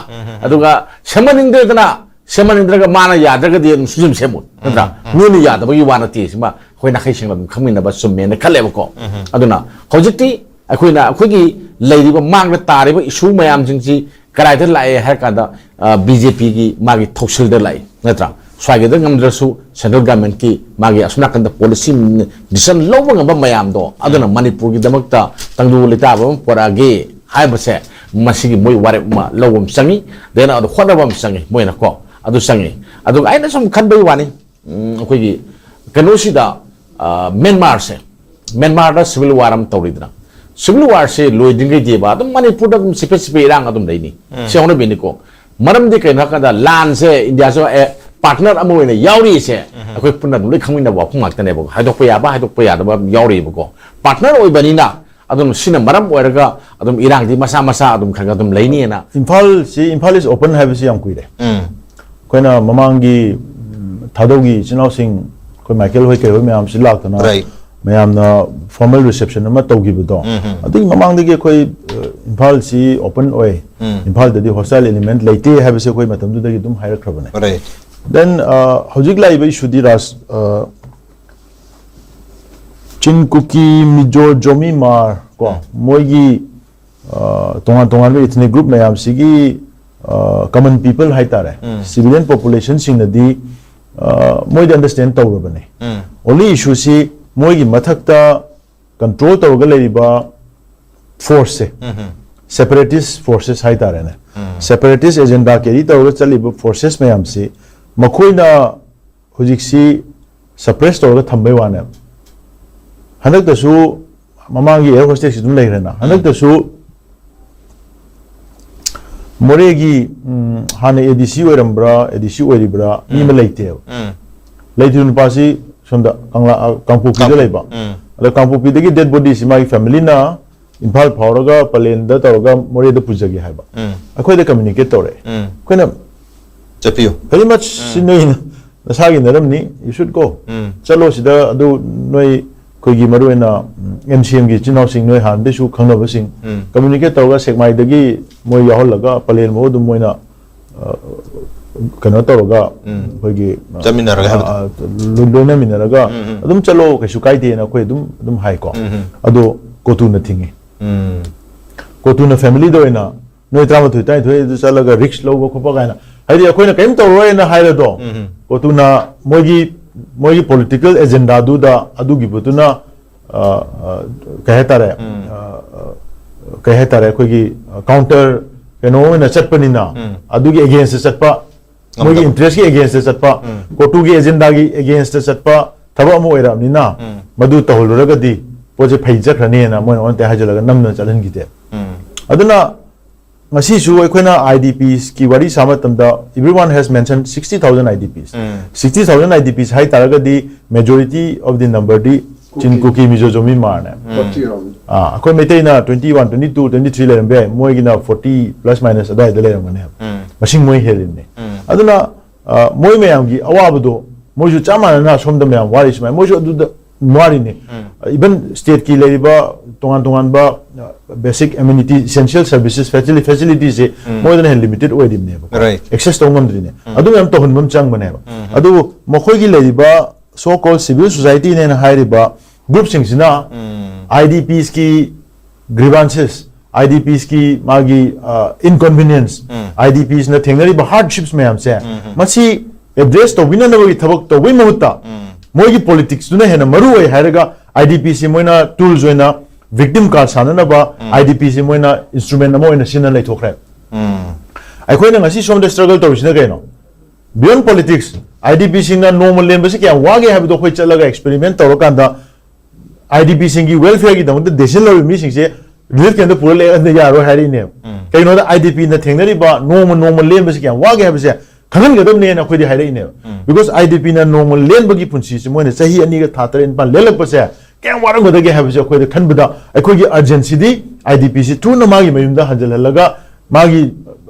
ꯑꯗꯨꯒ ꯁꯦꯝꯍꯟꯅꯤꯡꯗ꯭ꯔꯦꯗꯅ, ꯁꯦꯝꯍꯟꯅꯤꯡꯗ꯭ꯔꯒ ꯃꯥꯅ ꯌꯥꯗ꯭ꯔꯒꯗꯤ ꯑꯗꯨꯝ ꯁꯨꯡꯁꯦꯝ ꯁꯦꯝꯃꯣꯏ, ꯅꯠꯇ꯭ꯔꯥ? ꯃꯤꯅ ꯌꯥꯗꯕꯒꯤ ꯋꯥ ꯅꯠꯇꯦ꯫ ꯁꯤꯃ ꯑꯩꯈꯣꯏ ꯅꯥꯈꯩ ꯁꯦꯡꯅ ꯑꯗꯨꯝ ꯈꯪꯃꯤꯟꯅꯕ ꯆꯨꯝꯃꯦꯅ ꯈꯜꯂꯦꯕꯀꯣ꯫ ꯑꯗꯨꯅ ꯍꯧꯖꯤꯛꯇꯤ ꯑꯩꯈꯣꯏꯅ ꯑꯩꯈꯣꯏꯒꯤ ꯂꯩꯔꯤꯕ ꯃꯥꯡꯗ ꯇꯥꯔꯤꯕ ꯏꯁꯨ ꯃꯌꯥꯝꯁꯤꯡꯁꯤ ꯀꯗꯥꯏꯗ ꯂꯥꯛꯑꯦ ꯍꯥꯏꯔ ꯀꯥꯟꯗ, ꯑ, ꯕꯤ ꯖꯦ ꯄꯤꯒꯤ ꯃꯥꯒꯤ ꯊꯧꯁꯤꯜꯗ ꯂꯥꯛꯏ, ꯅꯠꯇ꯭ꯔꯥ? ꯁ꯭ꯋꯥꯏꯒꯤꯗ ꯉꯝꯗ꯭ꯔꯁꯨ ꯁꯦꯟꯇ꯭ꯔꯦꯜ ꯒꯃꯦꯟꯀꯤ ꯃꯥꯒꯤ ꯑꯁꯣꯝ ꯅꯥꯀꯟꯗ ꯄꯣꯂꯤꯁꯤ ꯗꯤꯁꯤꯖꯟ ꯂꯧꯕ ꯉꯝꯕ ꯃꯌꯥꯝꯗꯣ ꯑꯗꯨꯅ ꯃꯅꯤꯄꯨꯔꯒꯤꯗꯃꯛꯇ ꯇꯪꯗꯨ ꯂꯩꯇꯥꯕ ꯑꯃ ꯄꯨꯔꯛꯑꯒꯦ ꯍꯥꯏꯕꯁꯦ, ꯃꯁꯤꯒꯤ ꯃꯣꯏ ꯋꯥꯔꯦꯞ ꯑꯃ ꯂꯧꯕ ꯑꯃ ꯆꯪꯉꯤ꯫ ꯗꯦꯟ ꯑꯗꯨ ꯍꯣꯠꯅꯕ ꯑꯃ ꯆꯪꯉꯤ ꯃꯣꯏꯅꯀꯣ, ꯑꯗꯨ ꯆꯪꯉꯤ꯫ ꯑꯗꯨꯒ ꯑꯩꯅ ꯁꯨꯝ ꯈꯟꯕꯒꯤ ꯋꯥꯅꯤ, ꯎꯝ, ꯑꯩꯈꯣꯏꯒꯤ ꯀꯩꯅꯣꯁꯤꯗ, ꯑ, ꯃ꯭ꯌꯥꯟꯃꯥꯔꯁꯦ, ꯃ꯭ꯌꯥꯟꯃꯥꯔꯗ ꯁꯤꯚꯤꯜ ꯋꯥꯔ ꯑꯃ ꯇꯧꯔꯤꯗꯅ, ꯁꯤꯚꯤꯜ ꯋꯥꯔꯁꯦ ꯂꯣꯏꯗ꯭ꯔꯤꯉꯩꯗꯤꯕ ꯑꯗꯨꯝ ꯃꯅꯤꯄꯨꯔꯗ ꯑꯗꯨꯝ ꯆꯤꯐꯦꯠ ꯆꯤꯐꯦꯠ ꯏꯔꯥꯡ ꯑꯗꯨꯝ ꯂꯩꯅꯤ꯫ ꯁꯤ ꯍꯧꯅꯕꯤꯅꯤꯀꯣ꯫ ꯃꯔꯝꯗꯤ ꯀꯩꯅꯣ ꯍꯥꯏꯀꯥꯟꯗ ꯂꯥꯟꯁꯦ ꯏꯟꯗꯤꯌꯥꯁꯨ, ꯑꯦ, ꯄꯥꯔꯠꯅꯔ ꯑꯃ ꯑꯣꯏꯅ ꯌꯥꯎꯔꯤꯁꯦ ꯑꯩꯈꯣꯏ ꯄꯨꯟꯅ ꯑꯗꯨꯝ ꯂꯣꯏ ꯈꯪꯃꯤꯟꯅꯕ ꯋꯥꯐꯝ ꯉꯥꯛꯇꯅꯦꯕ꯫ ꯍꯥꯏꯗꯣꯛꯄ ꯌꯥꯕ, ꯍꯥꯏꯗꯣꯛꯄ ꯌꯥꯗꯕ ꯌꯥꯎꯔꯤꯕꯀꯣ꯫ ꯄꯥꯔꯠꯅꯔ ꯑꯣꯏꯕꯅꯤꯅ ꯑꯗꯨꯝ ꯁꯤꯅ ꯃꯔꯝ ꯑꯣꯏꯔꯒ ꯑꯗꯨꯝ ꯏꯔꯥꯡꯗꯤ ꯃꯁꯥ ꯃꯁꯥ ꯑꯗꯨꯝ ꯈꯔ ꯈꯔ ꯑꯗꯨꯝ ꯂꯩꯅꯤꯅ꯫ ꯏꯝꯐꯥꯜꯁꯤ, ꯏꯝꯐꯥꯜ ꯏꯁ ꯑꯣꯄꯟ ꯍꯥꯏꯕꯁꯤ ꯌꯥꯝ ꯀꯨꯏꯔꯦ꯫ ꯑꯩꯈꯣꯏꯅ ꯃꯃꯥꯡꯒꯤ, ꯎꯝ, ꯊꯥꯗꯧꯒꯤ ꯏꯆꯤꯟ ꯏꯅꯥꯎꯁꯤꯡ, ꯑꯩꯈꯣꯏ ꯃꯥꯏꯀꯦꯜ ꯍꯣꯏ ꯀꯩ ꯍꯣꯏ ꯃꯌꯥꯝꯁꯤ ꯂꯥꯛꯇꯅ ꯃꯌꯥꯝꯅ ꯐꯣꯔꯃꯦꯜ ꯔꯤꯁꯦꯞꯁꯟ ꯑꯃ ꯇꯧꯈꯤꯕꯗꯣ, ꯑꯗꯨꯒꯤ ꯃꯃꯥꯡꯗꯒꯤ ꯑꯩꯈꯣꯏ, ꯑ, ꯏꯝꯐꯥꯜꯁꯤ ꯑꯣꯄꯟ ꯑꯣꯏ, ꯏꯝꯐꯥꯜꯗꯗꯤ ꯍꯣꯁꯇꯥꯏꯜ ꯑꯦꯂꯤꯃꯦꯟꯠ ꯂꯩꯇꯦ ꯍꯥꯏꯕꯁꯦ ꯑꯩꯈꯣꯏ ꯃꯇꯝꯗꯨꯗꯒꯤ ꯑꯗꯨꯝ ꯍꯥꯏꯔꯛꯈ꯭ꯔꯕꯅꯦ꯫ ꯗꯦꯟ, ꯑ, ꯍꯧꯖꯤꯛ ꯂꯥꯛꯏꯕ ꯏꯁꯨꯗꯤ ꯔꯥꯖ, ꯑ, ꯆꯤꯟ ꯀꯨꯀꯤ, ꯃꯤꯖꯣ, ꯖꯣꯃꯤ ꯃꯥꯔ ꯀꯣ, ꯃꯣꯏꯒꯤ, ꯑ, ꯇꯣꯉꯥꯟ ꯇꯣꯉꯥꯟꯕ ꯏꯊꯅꯤꯛ ꯒ꯭ꯔꯨꯞ ꯃꯌꯥꯝꯁꯤꯒꯤ, ꯑ, ꯀꯃꯟ ꯄꯤꯄꯜ ꯍꯥꯏꯇꯥꯔꯦ, ꯁꯤꯚꯤꯂꯤꯌꯟ ꯄꯣꯄꯨꯂꯦꯁꯟꯁꯤꯡꯅꯗꯤ, ꯑ, ꯃꯣꯏꯗꯤ ꯑꯟꯗꯔꯁ꯭ꯇꯦꯟ ꯇꯧꯔꯕꯅꯦ꯫ ꯑꯣꯟꯂꯤ ꯏꯁꯨꯁꯤ ꯃꯣꯏꯒꯤ ꯃꯊꯛꯇ ꯀꯟꯇ꯭ꯔꯣꯜ ꯇꯧꯔꯒ ꯂꯩꯔꯤꯕ ꯐꯣꯔꯁꯁꯦ, ꯁꯦꯄꯔꯦꯇꯤꯁ ꯐꯣꯔꯁꯦꯁ ꯍꯥꯏꯇꯥꯔꯦꯅꯦ, ꯁꯦꯄꯔꯦꯇꯤꯁ ꯑꯦꯖꯦꯟꯗꯥ ꯀꯦꯔꯤ ꯇꯧꯔꯒ ꯆꯠꯂꯤꯕ ꯐꯣꯔꯁꯦꯁ ꯃꯌꯥꯝꯁꯤ ꯃꯈꯣꯏꯅ ꯍꯧꯖꯤꯛꯁꯤ suppress ꯇꯧꯔꯒ ꯊꯝꯕꯩ ꯋꯥꯅꯦꯕ꯫ ꯍꯟꯗꯛꯇꯁꯨ ꯃꯃꯥꯡꯒꯤ air hostess ꯑꯗꯨꯝ ꯂꯩꯈ꯭ꯔꯦꯅ, ꯍꯟꯗꯛꯇꯁꯨ ꯃꯣꯔꯦꯒꯤ, ꯎꯝ, ꯍꯥꯟꯅ ADC ꯑꯣꯏꯔꯝꯕ꯭ꯔꯥ, ADC ꯑꯣꯏꯔꯤꯕ꯭ꯔꯥ, ꯃꯤ ꯑꯃ ꯂꯩꯇꯦꯕ꯫ ꯎꯝ꯫ ꯂꯩꯇ꯭ꯔꯤꯕ ꯅꯨꯄꯥꯁꯤ ꯁꯣꯝꯗ ꯀꯪꯂꯥ, ꯑ, ꯀꯥꯡꯄꯣꯛꯄꯤꯗ ꯀꯥꯡꯄꯣꯛ-, ꯂꯩꯕ꯫ ꯎꯝ꯫ ꯑꯗ ꯀꯥꯡꯄꯣꯛꯄꯤꯗꯒꯤ dead bodyꯁꯤ ꯃꯥꯒꯤ familyꯅ ꯏꯝꯐꯥꯜ ꯐꯥꯎꯔꯒ ꯄꯂꯦꯟꯗ ꯇꯧꯔꯒ ꯃꯣꯔꯦꯗ ꯄꯨꯖꯒꯦ ꯍꯥꯏꯕ꯫ ꯎꯝ꯫ ꯑꯩꯈꯣꯏꯗ communicate ꯇꯧꯔꯛꯑꯦ꯫ ꯎꯝ꯫ ꯑꯩꯈꯣꯏꯅ ꯆꯠꯄꯤꯌꯨ꯫ Very much ꯎꯝ꯫ ꯁꯤ ꯅꯣꯏ ꯅꯁꯥꯒꯤ ꯅꯔꯝꯅꯤ, you should go꯫ ꯎꯝ꯫ ꯆꯠꯂꯣ ꯁꯤꯗ, ꯑꯗꯨ ꯅꯣꯏ ꯑꯩꯈꯣꯏꯒꯤ ꯃꯔꯨꯑꯣꯏꯅ, ꯎꯝ, MCMꯒꯤ ꯏꯆꯤꯟ ꯏꯅꯥꯎꯁꯤꯡ, ꯅꯣꯏ ꯍꯥꯟꯅꯗꯩꯁꯨ ꯈꯪꯅꯕꯁꯤꯡ ꯎꯝ꯫ Communicate ꯇꯧꯔꯒ ꯁꯦꯛꯃꯥꯏꯗꯒꯤ ꯃꯣꯏ ꯌꯥꯎꯍꯜꯂꯒ ꯄꯂꯦꯟꯐꯥꯎ ꯑꯗꯨꯝ ꯃꯣꯏꯅ, ꯑ, ꯀꯩꯅꯣ ꯇꯧꯔꯒ ꯎꯝ꯫ ꯑꯩꯈꯣꯏꯒꯤ, ꯑ, ꯆꯠꯃꯤꯟꯅꯔꯒ ꯍꯥꯏꯕꯗꯣ꯫ ꯑ, ꯂꯣꯏ-, ꯂꯣꯏꯅꯃꯤꯟꯅꯔꯒ ꯎꯝ, ꯎꯝ, ꯎꯝ꯫ ꯑꯗꯨꯝ ꯆꯠꯂꯣ, ꯀꯩꯁꯨ ꯀꯥꯏꯗꯦꯅ ꯑꯩꯈꯣꯏ ꯑꯗꯨꯝ, ꯑꯗꯨꯝ ꯍꯥꯏꯀꯣ꯫ ꯎꯝ, ꯎꯝ꯫ ꯑꯗꯣ ꯀꯣꯇꯨꯅ ꯊꯤꯡꯉꯤ꯫ ꯎꯝ꯫ ꯀꯣꯇꯨꯅ familyꯗ ꯑꯣꯏꯅ ꯅꯣꯏ ꯇꯔꯥꯃꯥꯊꯣꯏ, ꯇꯔꯥꯅꯤꯊꯣꯏ ꯑꯗꯨ ꯆꯠꯂꯒ risk ꯂꯧꯕ ꯈꯣꯠꯄ ꯀꯥꯏꯅ, ꯍꯥꯏꯗꯤ ꯑꯩꯈꯣꯏꯅ ꯀꯔꯤꯝ ꯇꯧꯔꯣꯏꯅ ꯍꯥꯏꯔꯗꯣ, ꯎꯝ꯫ ꯀꯣꯇꯨꯅ ꯃꯣꯏꯒꯤ, ꯃꯣꯏꯒꯤ political agendaꯗꯨꯗ ꯑꯗꯨꯒꯤꯕꯨꯗꯨꯅ, ꯑ, ꯑ, ꯀꯩ ꯍꯥꯏꯇꯥꯔꯦ, ꯎꯝ꯫ ꯑ, ꯑ, ꯀꯩ ꯍꯥꯏꯇꯥꯔꯦ, ꯑꯩꯈꯣꯏꯒꯤ counter ꯀꯩꯅꯣ ꯑꯣꯏꯅ ꯆꯠꯄꯅꯤꯅ, ꯎꯝ꯫ ꯑꯗꯨꯒꯤ againstꯇ ꯆꯠꯄ, ꯃꯣꯏꯒꯤ ꯉꯝꯗꯕ꯫ Interestꯀꯤ againstꯇ ꯆꯠꯄ, ꯎꯝ꯫ ꯀꯣꯇꯨꯒꯤ agendaꯒꯤ againstꯇ ꯆꯠꯄ ꯊꯕꯛ ꯑꯃ ꯑꯣꯏꯔꯛꯑꯕꯅꯤꯅ, ꯎꯝ꯫ ꯃꯗꯨ ꯇꯧꯍꯜꯂꯨꯔꯒꯗꯤ ꯄꯣꯠꯁꯦ ꯐꯩ ꯆꯠꯈ꯭ꯔꯅꯤꯅ ꯃꯣꯏꯅ ꯑꯣꯟꯅ ꯇꯩꯅ ꯍꯥꯏꯖꯤꯜꯂꯒ ꯅꯝꯗꯅ ꯆꯠꯍꯟꯈꯤꯗꯦ꯫ ꯎꯝ꯫ ꯑꯗꯨꯅ ꯉꯁꯤꯁꯨ ꯑꯩꯈꯣꯏꯅ IDPsꯀꯤ ꯋꯥꯔꯤ ꯁꯥꯕ ꯃꯇꯝꯗ, everyone has mentioned sixty thousand IDPs꯫ Um. Sixty thousand IDPs ꯍꯥꯏ ꯇꯥꯔꯒꯗꯤ majority of the numberꯗꯤ ꯆꯤꯟ, ꯀꯨꯀꯤ꯫ ꯀꯨꯀꯤ, ꯃꯤꯖꯣ, ꯖꯣꯃꯤ, ꯃꯥꯔꯅꯦ꯫ ꯎꯝ꯫ Forty round. ꯑꯥ, ꯑꯩꯈꯣꯏ ꯃꯩꯇꯩꯅ twenty one, twenty two, twenty three ꯂꯩꯔꯝꯕ ꯌꯥꯏ, ꯃꯣꯏꯒꯤꯅ forty plus minus ꯑꯗꯨꯋꯥꯏꯗ ꯂꯩꯔꯝꯒꯅꯦꯕ꯫ ꯎꯝ꯫ ꯃꯁꯤꯡ ꯃꯣꯏ ꯍꯦꯜꯂꯤꯕꯅꯦ꯫ ꯎꯝ꯫ ꯑꯗꯨꯅ, ꯑ, ꯃꯣꯏ ꯃꯌꯥꯝꯒꯤ ꯑꯋꯥꯕꯗꯣ ꯃꯣꯏꯁꯨ ꯆꯞ ꯃꯥꯟꯅꯅ ꯁꯣꯝꯗ ꯃꯌꯥꯝ ꯋꯥꯔꯤ ꯁꯨꯃꯥꯏꯅ ꯃꯣꯏꯁꯨ ꯑꯗꯨꯗ ꯋꯥꯔꯤꯅꯤ꯫ ꯎꯝ꯫ Even stateꯀꯤ ꯂꯩꯔꯤꯕ ꯇꯣꯉꯥꯟ ꯇꯣꯉꯥꯟꯕ, ꯑ, basic amenity, essential services, facili-, facilitiesꯁꯦ ꯎꯝ꯫ ꯃꯣꯏꯗꯅ ꯍꯦꯟꯅ limited ꯑꯣꯏꯔꯤꯕꯅꯦꯕꯀꯣ꯫ Right. Access ꯇꯧꯕ ꯉꯝꯗ꯭ꯔꯤꯅꯦ꯫ ꯎꯝ꯫ ꯑꯗꯨ ꯃꯌꯥꯝ ꯇꯧꯍꯟꯕ ꯑꯃ ꯆꯪꯕꯅꯦꯕ꯫ ꯎꯝ꯫ ꯑꯗꯨꯕꯨ ꯃꯈꯣꯏꯒꯤ ꯂꯩꯔꯤꯕ so called civil societyꯅꯦꯅ ꯍꯥꯏꯔꯤꯕ groupꯁꯤꯡꯁꯤꯅ ꯎꯝ꯫ IDPsꯀꯤ grievances, IDPsꯀꯤ ꯃꯥꯒꯤ, ꯑ, inconvenience, ꯎꯝ꯫ IDPsꯅ ꯊꯦꯡꯅꯔꯤꯕ hardships ꯃꯌꯥꯝꯁꯦ, ꯎꯝ, ꯎꯝ꯫ ꯃꯁꯤ address ꯇꯧꯕꯤꯅꯅꯕꯒꯤ ꯊꯕꯛ ꯇꯧꯕꯩ ꯃꯍꯨꯠꯇ ꯎꯝ꯫ ꯃꯣꯏꯒꯤ politicsꯇꯨꯅ ꯍꯦꯟꯅ ꯃꯔꯨ ꯑꯣꯏ ꯍꯥꯏꯔꯒ IDPsꯁꯤ ꯃꯣꯏꯅ tools ꯑꯣꯏꯅ victim card ꯁꯥꯟꯅꯅꯕ ꯎꯝ꯫ IDPsꯁꯤ ꯃꯣꯏꯅ instrument ꯑꯃ ꯑꯣꯏꯅ ꯁꯤꯖꯤꯟꯅ ꯂꯩꯊꯣꯛꯈ꯭ꯔꯦ꯫ ꯎꯝ꯫ ꯑꯩꯈꯣꯏꯅ ꯉꯁꯤ ꯁꯣꯝꯗ struggle ꯇꯧꯔꯤꯁꯤꯅ ꯀꯩꯅꯣ? Beyond politics, IDPꯁꯤꯡꯅ ꯅꯣꯡꯃ ꯂꯦꯟꯕꯁꯤ ꯀꯌꯥꯝ ꯋꯥꯒꯦ ꯍꯥꯏꯕꯗꯣ ꯑꯩꯈꯣꯏ ꯆꯠꯂꯒ experiment ꯇꯧꯔꯀꯥꯟꯗ IDPꯁꯤꯡꯒꯤ welfareꯒꯤꯗꯃꯛꯇ decision ꯂꯧꯔꯤꯕ ꯃꯤꯁꯤꯡꯁꯦ relief campꯇ ꯄꯨꯔ ꯂꯩꯍꯟꯗ ꯌꯥꯔꯣꯏ ꯍꯥꯏꯔꯛꯏꯅꯦꯕ꯫ ꯎꯝ꯫ ꯀꯩꯒꯤꯅꯣꯗ IDPꯅ ꯊꯦꯡꯅꯔꯤꯕ ꯅꯣꯡꯃ ꯅꯣꯡꯃ ꯂꯦꯟꯕꯁꯤ ꯀꯌꯥꯝ ꯋꯥꯒꯦ ꯍꯥꯏꯕꯁꯦ ꯈꯪꯍꯟꯒꯗꯕꯅꯦꯅ ꯑꯩꯈꯣꯏꯗꯤ ꯍꯥꯏꯔꯛꯏꯅꯦꯕ꯫ ꯎꯝ꯫ Because IDPꯅ ꯅꯣꯡꯃ ꯂꯦꯟꯕꯒꯤ ꯄꯨꯟꯁꯤꯁꯤ ꯃꯣꯏꯅ ꯆꯍꯤ ꯑꯅꯤꯒ ꯊꯥ ꯇꯔꯦꯠ ꯅꯤꯄꯥꯜ ꯂꯦꯜꯂꯛꯄꯁꯦ ꯀꯌꯥꯝ ꯋꯥꯔꯝꯒꯗꯒꯦ ꯍꯥꯏꯕꯁꯦ ꯑꯩꯈꯣꯏꯗ ꯈꯟꯕꯗ ꯑꯩꯈꯣꯏꯒꯤ urgencyꯗꯤ IDPꯁꯤ ꯊꯨꯅ ꯃꯥꯒꯤ ꯃꯌꯨꯝꯗ ꯍꯟꯖꯤꯜꯍꯜꯂꯒ ꯃꯥꯒꯤ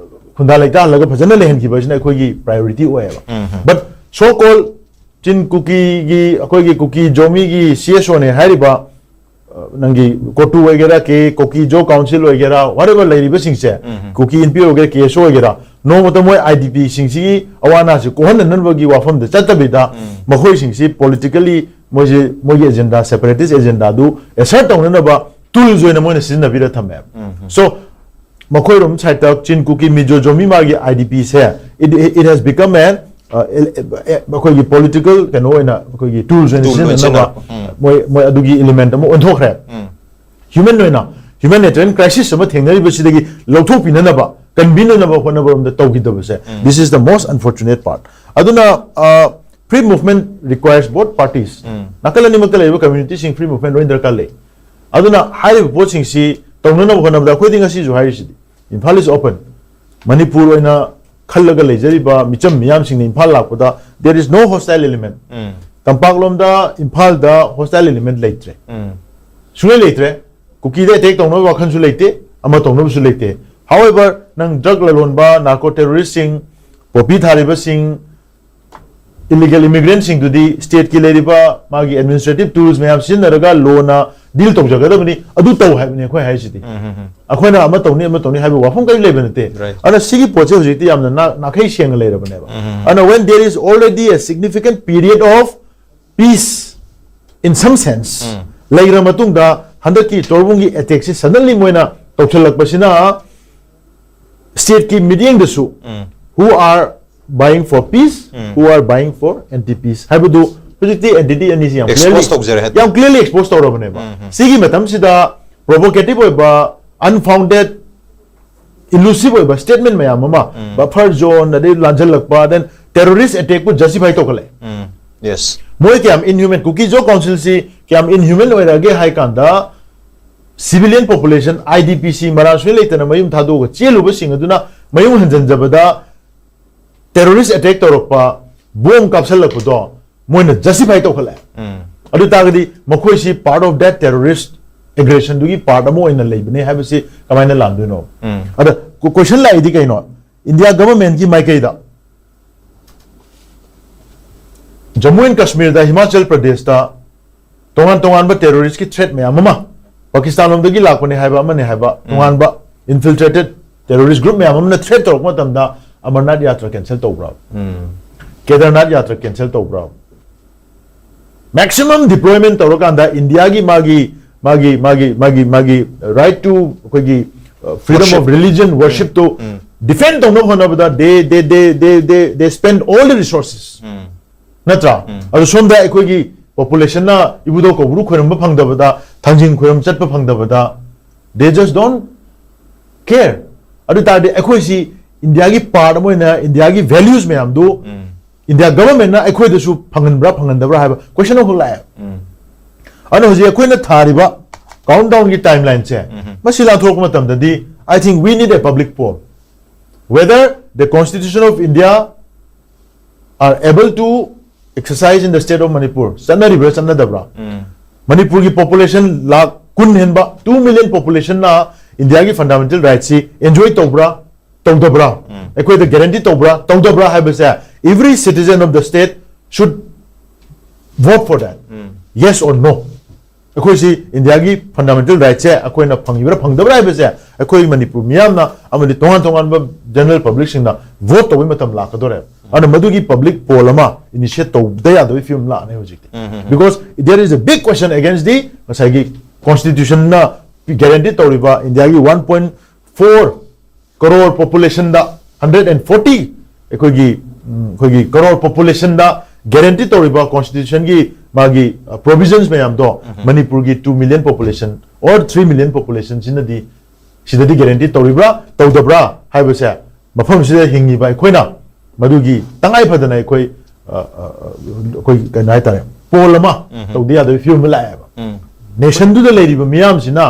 ꯈꯨꯟꯗꯥ ꯂꯩꯇꯥꯍꯜꯂꯒ ꯐꯖꯅ ꯂꯩꯍꯟꯈꯤꯕ ꯑꯁꯤꯅ ꯑꯩꯈꯣꯏꯒꯤ priority ꯑꯣꯏꯌꯦꯕ꯫ ꯎꯝ꯫ But so called ꯆꯤꯟ ꯀꯨꯀꯤꯒꯤ, ꯑꯩꯈꯣꯏꯒꯤ ꯀꯨꯀꯤ ꯖꯣꯃꯤꯒꯤ CSOꯅꯦ ꯍꯥꯏꯔꯤꯕ, ꯑ, ꯅꯪꯒꯤ ꯀꯣꯇꯨ ꯑꯣꯏꯒꯦꯔꯥ, ꯀꯦ ꯀꯨꯀꯤ ꯖꯣ ꯀꯥꯎꯟꯁꯤꯜ ꯑꯣꯏꯒꯦꯔꯥ, whatever ꯂꯩꯔꯤꯕꯁꯤꯡꯁꯦ, ꯎꯝ꯫ ꯀꯨꯀꯤ ꯏꯟꯄꯤ ꯑꯣꯏꯒꯦꯔꯥ, KSO ꯑꯣꯏꯒꯦꯔꯥ, ꯅꯣꯡꯃꯇ ꯃꯣꯏ IDPꯁꯤꯡꯁꯤꯒꯤ ꯑꯋꯥ ꯑꯅꯥꯁꯤ ꯀꯣꯛꯍꯟꯅꯅꯕꯒꯤ ꯋꯥꯐꯝꯗ ꯆꯠꯇꯕꯤꯗ, ꯎꯝ꯫ ꯃꯈꯣꯏꯁꯤꯡꯁꯤ politically ꯃꯣꯏꯁꯦ, ꯃꯣꯏꯒꯤ agenda, separatist agendaꯗꯨ assert ꯇꯧꯅꯅꯕ tools ꯑꯣꯏꯅ ꯃꯣꯏꯅ ꯁꯤꯖꯤꯟꯅꯕꯤꯔ ꯊꯝꯃꯦꯕ꯫ ꯎꯝ꯫ So, ꯃꯈꯣꯏꯔꯣꯝ sideꯇ ꯆꯤꯟ ꯀꯨꯀꯤ ꯃꯤꯖꯣ ꯖꯣꯃꯤ ꯃꯥꯒꯤ IDPꯁꯦ, it, it has become an, uh, ꯑꯩꯈꯣꯏꯒꯤ political ꯀꯩꯅꯣ ꯑꯣꯏꯅ, ꯑꯩꯈꯣꯏꯒꯤ tools ꯑꯣꯏꯅ tool ꯑꯣꯏꯅ ꯁꯤꯖꯤꯟꯅꯅꯕ ꯁꯤꯖꯤꯟꯅꯔꯛꯄ꯫ ꯎꯝ꯫ ꯃꯣꯏ, ꯃꯣꯏ ꯑꯗꯨꯒꯤ element ꯑꯃ ꯑꯣꯟꯊꯣꯛꯈ꯭ꯔꯦ꯫ ꯎꯝ꯫ Human ꯑꯣꯏꯅ, humanitarian crisis ꯑꯃ ꯊꯦꯡꯅꯔꯤꯕꯁꯤꯗꯒꯤ ꯂꯧꯊꯣꯛꯄꯤꯅꯅꯕ, ꯀꯟꯕꯤꯅꯅꯕ ꯍꯣꯠꯅꯕꯔꯣꯝꯗ ꯇꯧꯈꯤꯗꯕꯁꯦ, ꯎꯝ꯫ This is the most unfortunate part. ꯑꯗꯨꯅ, uh, free movement requires both parties. ꯎꯝ꯫ ꯅꯥꯀꯜ ꯑꯅꯤꯃꯛꯇ ꯂꯩꯔꯤꯕ communityꯁꯤꯡ free movement ꯂꯣꯏ ꯗꯔꯀꯥꯔ ꯂꯩ꯫ ꯑꯗꯨꯅ ꯍꯥꯏꯔꯤꯕ ꯄꯣꯠꯁꯤꯡꯁꯤ ꯇꯧꯅꯅꯕ ꯍꯣꯠꯅꯕꯗ ꯑꯩꯈꯣꯏꯗꯤ ꯉꯁꯤꯁꯨ ꯍꯥꯏꯔꯤꯁꯤꯗꯤ, Imphal is open. ꯃꯅꯤꯄꯨꯔ ꯑꯣꯏꯅ ꯈꯜꯂꯒ ꯂꯩꯖꯔꯤꯕ ꯃꯤꯆꯝ ꯃꯤꯌꯥꯝꯁꯤꯡꯅ ꯏꯝꯐꯥꯜ ꯂꯥꯛꯄꯗ there is no hostile element. ꯎꯝ꯫ ꯇꯝꯄꯥꯛꯂꯣꯝꯗ, ꯏꯝꯐꯥꯜꯗ hostile element ꯂꯩꯇ꯭ꯔꯦ꯫ ꯎꯝ꯫ ꯁꯨꯡꯂꯩ ꯂꯩꯇ꯭ꯔꯦ꯫ ꯀꯨꯀꯤꯗ attack ꯇꯧꯅꯕ ꯋꯥꯈꯜꯁꯨ ꯂꯩꯇꯦ, ꯑꯃ ꯇꯧꯅꯕꯁꯨ ꯂꯩꯇꯦ꯫ However, ꯅꯪ drug ꯂꯂꯣꯟꯕ, narco terroristꯁꯤꯡ, poppy ꯊꯥꯔꯤꯕꯁꯤꯡ, illegal immigrantꯁꯤꯡꯗꯨꯗꯤ stateꯀꯤ ꯂꯩꯔꯤꯕ ꯃꯥꯒꯤ administrative tools ꯃꯌꯥꯝ ꯁꯤꯖꯤꯟꯅꯔꯒ lawꯅ deal ꯇꯧꯖꯒꯗꯕꯅꯤ, ꯑꯗꯨ ꯇꯧ ꯍꯥꯏꯕꯅꯤ ꯑꯩꯈꯣꯏ ꯍꯥꯏꯁꯤꯗꯤ꯫ ꯎꯝ, ꯎꯝ, ꯎꯝ꯫ ꯑꯩꯈꯣꯏꯅ ꯑꯃ ꯇꯧꯅꯤ, ꯑꯃ ꯇꯧꯅꯤ ꯍꯥꯏꯕ ꯋꯥꯐꯝ ꯀꯔꯤꯝ ꯂꯩꯕ ꯅꯠꯇꯦ꯫ Right. ꯑꯗꯨꯅ ꯁꯤꯒꯤ ꯄꯣꯠꯁꯦ ꯍꯧꯖꯤꯛꯇꯤ ꯌꯥꯝꯅ ꯅꯥ-, ꯅꯥꯈꯩ ꯁꯦꯡꯅ ꯂꯩꯔꯕꯅꯦꯕ꯫ ꯎꯝ, ꯎꯝ, ꯎꯝ꯫ ꯑꯗꯨꯅ when there is already a significant period of peace in some sense, ꯎꯝ꯫ ꯂꯩꯔ ꯃꯇꯨꯡꯗ ꯍꯟꯗꯛꯀꯤ ꯇꯣꯔꯕꯨꯡꯒꯤ attackꯁꯤ suddenly ꯃꯣꯏꯅ ꯇꯧꯁꯤꯜꯂꯛꯄꯁꯤꯅ stateꯀꯤ ꯃꯤꯠꯌꯦꯡꯗꯁꯨ, ꯎꯝ꯫ Who are buying for peace, um. Who are buying for anti peace ꯍꯥꯏꯕꯗꯨ ꯍꯧꯖꯤꯛꯇꯤ entity ꯑꯅꯤꯁꯤ ꯌꯥꯝ expose clearly, ꯇꯧꯖꯔꯦ ꯍꯥꯏꯗꯤ꯫ ꯌꯥꯝ clearly expose ꯇꯧꯔꯕꯅꯦꯕ꯫ ꯎꯝ, ꯎꯝ꯫ ꯁꯤꯒꯤ ꯃꯇꯝꯁꯤꯗ provocative ꯑꯣꯏꯕ, unfounded, elusive ꯑꯣꯏꯕ statement ꯃꯌꯥꯝ ꯑꯃ, ꯎꯝ꯫ Buffer zone, ꯑꯗꯩ ꯂꯥꯟꯖꯜꯂꯛꯄ, then terrorist attack ꯄꯨ justify ꯇꯧꯈꯠꯂꯛꯑꯦ꯫ ꯎꯝ, yes. ꯃꯣꯏ ꯀꯌꯥꯝ inhuman, ꯀꯨꯀꯤ ꯖꯣ ꯀꯥꯎꯟꯁꯤꯜꯁꯤ ꯀꯌꯥꯝ inhuman ꯑꯣꯏꯔꯛꯑꯒꯦ ꯍꯥꯏ ꯀꯥꯟꯗ, civilian population, I D P ꯁꯤ ꯃꯔꯥꯜ ꯁꯣꯏ ꯂꯩꯇꯅ ꯃꯌꯨꯝ ꯊꯥꯗꯣꯛꯑꯒ ꯆꯦꯜꯂꯨꯕꯁꯤꯡ ꯑꯗꯨꯅ ꯃꯌꯨꯝ ꯍꯟꯖꯟꯖꯕꯗ terrorist attack ꯇꯧꯔꯛꯄ, ꯕꯣꯝ ꯀꯥꯞꯁꯜꯂꯛꯄꯗꯣ ꯃꯣꯏꯅ justify ꯇꯧꯈꯠꯂꯛꯑꯦ꯫ ꯎꯝ, ꯑꯗꯨ ꯇꯥꯔꯒꯗꯤ ꯃꯈꯣꯏꯁꯤ part of that terrorist aggression ꯗꯨꯒꯤ part ꯑꯃ ꯑꯣꯏꯅ ꯂꯩꯕꯅꯦ ꯍꯥꯏꯕꯁꯤ ꯀꯃꯥꯏꯅ ꯂꯥꯟꯗꯣꯏꯅꯣ? ꯎꯝ. ꯑꯗ question ꯂꯥꯛꯏꯗꯤ ꯀꯩꯅꯣ? ꯏꯟꯗꯤꯌꯥ government ꯀꯤ ꯃꯥꯏꯀꯩꯗ ꯖꯝꯃꯨ ꯑꯦꯟ ꯀꯥꯁꯃꯤꯔꯗ, ꯍꯤꯃꯥꯆꯜ ꯄ꯭ꯔꯗꯦꯁꯇ ꯇꯣꯉꯥꯟ ꯇꯣꯉꯥꯟꯕ terrorist ꯀꯤ threat ꯃꯌꯥꯝ ꯑꯃ, ꯄꯥꯀꯤꯁꯇꯥꯟ ꯂꯣꯝꯗꯒꯤ ꯂꯥꯛꯄꯅꯦ ꯍꯥꯏꯕ ꯑꯃꯅꯦ ꯍꯥꯏꯕ, ꯇꯣꯉꯥꯟꯕ infiltrated terrorist group ꯃꯌꯥꯝ ꯑꯃꯅ threat ꯇꯧꯔꯛꯄ ꯃꯇꯝꯗ ꯑꯃꯔꯅꯥꯊ ꯌꯥꯇ꯭ꯔꯥ cancel ꯇꯧꯕ꯭ꯔꯥ? ꯎꯝ. ꯀꯦꯗꯔꯅꯥꯊ ꯌꯥꯇ꯭ꯔꯥ cancel ꯇꯧꯕ꯭ꯔꯥ? Maximum deployment ꯇꯧꯔꯀꯥꯟꯗ ꯏꯟꯗꯤꯌꯥꯒꯤ ꯃꯥꯒꯤ ꯃꯥꯒꯤ ꯃꯥꯒꯤ ꯃꯥꯒꯤ ꯃꯥꯒꯤ right to ꯑꯩꯈꯣꯏꯒꯤ, uh, freedom of Worship. religion, worship two um. defend ꯇꯧꯅꯕ ꯍꯣꯠꯅꯕꯗ they they they they they they spend all the resources. ꯎꯝ. ꯅꯠꯇ꯭ꯔꯥ? ꯎꯝ. ꯑꯗꯨ ꯁꯣꯝꯗ ꯑꯩꯈꯣꯏꯒꯤ population ꯅ ꯏꯕꯨꯙꯧ ꯀꯧꯕ꯭ꯔꯨ ꯈꯣꯏꯔꯝꯕ ꯐꯪꯗꯕꯗ, ꯊꯥꯡꯖꯤꯡ ꯈꯣꯏꯔꯝ ꯆꯠꯄ ꯐꯪꯗꯕꯗ, they just don't care. ꯑꯗꯨ ꯇꯥꯔꯗꯤ ꯑꯩꯈꯣꯏꯁꯤ ꯏꯟꯗꯤꯌꯥꯒꯤ part ꯑꯃ ꯑꯣꯏꯅ ꯏꯟꯗꯤꯌꯥꯒꯤ values ꯃꯌꯥꯝꯗꯨ ꯎꯝ. ꯏꯟꯗꯤꯌꯥ government ꯅ ꯑꯩꯈꯣꯏꯗꯁꯨ ꯐꯪꯍꯟꯕ꯭ꯔꯥ ꯐꯪꯍꯟꯗꯕ꯭ꯔꯥ ꯍꯥꯏꯕ question ꯑꯃꯈꯛ ꯂꯥꯛꯑꯦ꯫ ꯎꯝ. ꯑꯗꯨꯅ ꯍꯧꯖꯤꯛ ꯑꯩꯈꯣꯏꯅ ꯊꯥꯔꯤꯕ countdown ꯒꯤ timeline ꯁꯦ, ꯎꯝ. ꯃꯁꯤ ꯂꯥꯟꯊꯣꯔꯛꯄ ꯃꯇꯝꯗꯗꯤ, I think we need a public poll whether the Constitution of India are able to exercise in the state of Manipur. ꯆꯠꯅꯔꯤꯕ꯭ꯔꯥ ꯆꯠꯅꯗꯕ꯭ꯔꯥ? ꯎꯝ. ꯃꯅꯤꯄꯨꯔꯒꯤ population ꯂꯥꯈ ꯀꯨꯟ ꯍꯦꯟꯕ, two million population ꯅ ꯏꯟꯗꯤꯌꯥꯒꯤ fundamental right ꯁꯤ enjoy ꯇꯧꯕ꯭ꯔꯥ ꯇꯧꯗꯕ꯭ꯔꯥ? ꯎꯝ. ꯑꯩꯈꯣꯏꯗ guarantee ꯇꯧꯕ꯭ꯔꯥ ꯇꯧꯗꯕ꯭ꯔꯥ ꯍꯥꯏꯕꯁꯦ, every citizen of the state should vote for that. Um. Yes or no? ꯑꯩꯈꯣꯏꯁꯤ ꯏꯟꯗꯤꯌꯥꯒꯤ fundamental right ꯁꯦ ꯑꯩꯈꯣꯏꯅ ꯐꯪꯉꯤꯕ꯭ꯔꯥ ꯐꯪꯗꯕ꯭ꯔꯥ ꯍꯥꯏꯕꯁꯦ ꯑꯩꯈꯣꯏ ꯃꯅꯤꯄꯨꯔ ꯃꯤꯌꯥꯝꯅ ꯑꯃꯗꯤ ꯇꯣꯉꯥꯟ ꯇꯣꯉꯥꯟꯕ general public ꯁꯤꯡꯅ vote ꯇꯧꯕꯒꯤ ꯃꯇꯝ ꯂꯥꯛꯀꯗꯧꯔꯦ꯫ ꯑꯗꯨꯅ ꯃꯗꯨꯒꯤ public poll ꯑꯃ initiate ꯇꯧꯗ ꯌꯥꯗꯕꯒꯤ ꯐꯤꯕꯝ ꯂꯥꯛꯑꯅꯤ ꯍꯧꯖꯤꯛꯇꯤ꯫ ꯎꯝ, ꯎꯝ, ꯎꯝ. Because there is a big question against the ꯉꯁꯥꯏꯒꯤ constitution ꯅ guarantee ꯇꯧꯔꯤꯕ ꯏꯟꯗꯤꯌꯥꯒꯤ one point four crore population the, hundred and forty ꯑꯩꯈꯣꯏꯒꯤ, ꯎꯝ, ꯑꯩꯈꯣꯏꯒꯤ crore population ꯗ guarantee ꯇꯧꯔꯤꯕ constitution ꯒꯤ ꯃꯥꯒꯤ, ꯑ, provisions ꯃꯌꯥꯝꯗꯣ ꯃꯅꯤꯄꯨꯔꯒꯤ two million population or three million population ꯁꯤꯅꯗꯤ, ꯁꯤꯗꯗꯤ guarantee ꯇꯧꯔꯤꯕ꯭ꯔꯥ ꯇꯧꯗꯕ꯭ꯔꯥ ꯍꯥꯏꯕꯁꯦ ꯃꯐꯝꯁꯤꯗ ꯍꯤꯡꯉꯤꯕ ꯑꯩꯈꯣꯏꯅ ꯃꯗꯨꯒꯤ ꯇꯉꯥꯏ ꯐꯗꯅ ꯑꯩꯈꯣꯏ ꯑ, ꯑ, ꯑ, ꯑꯩꯈꯣꯏ ꯀꯩꯅꯣ ꯍꯥꯏꯇꯥꯔꯦ, ꯄꯣꯜ ꯑꯃ ꯎꯝ. ꯇꯧꯗ ꯌꯥꯗꯕꯒꯤ ꯐꯤꯕꯝ ꯑꯃ ꯂꯥꯛꯑꯦꯕ꯫ ꯎꯝ. ꯅꯦꯁꯟꯗꯨꯗ ꯂꯩꯔꯤꯕ ꯃꯤꯌꯥꯝꯁꯤꯅ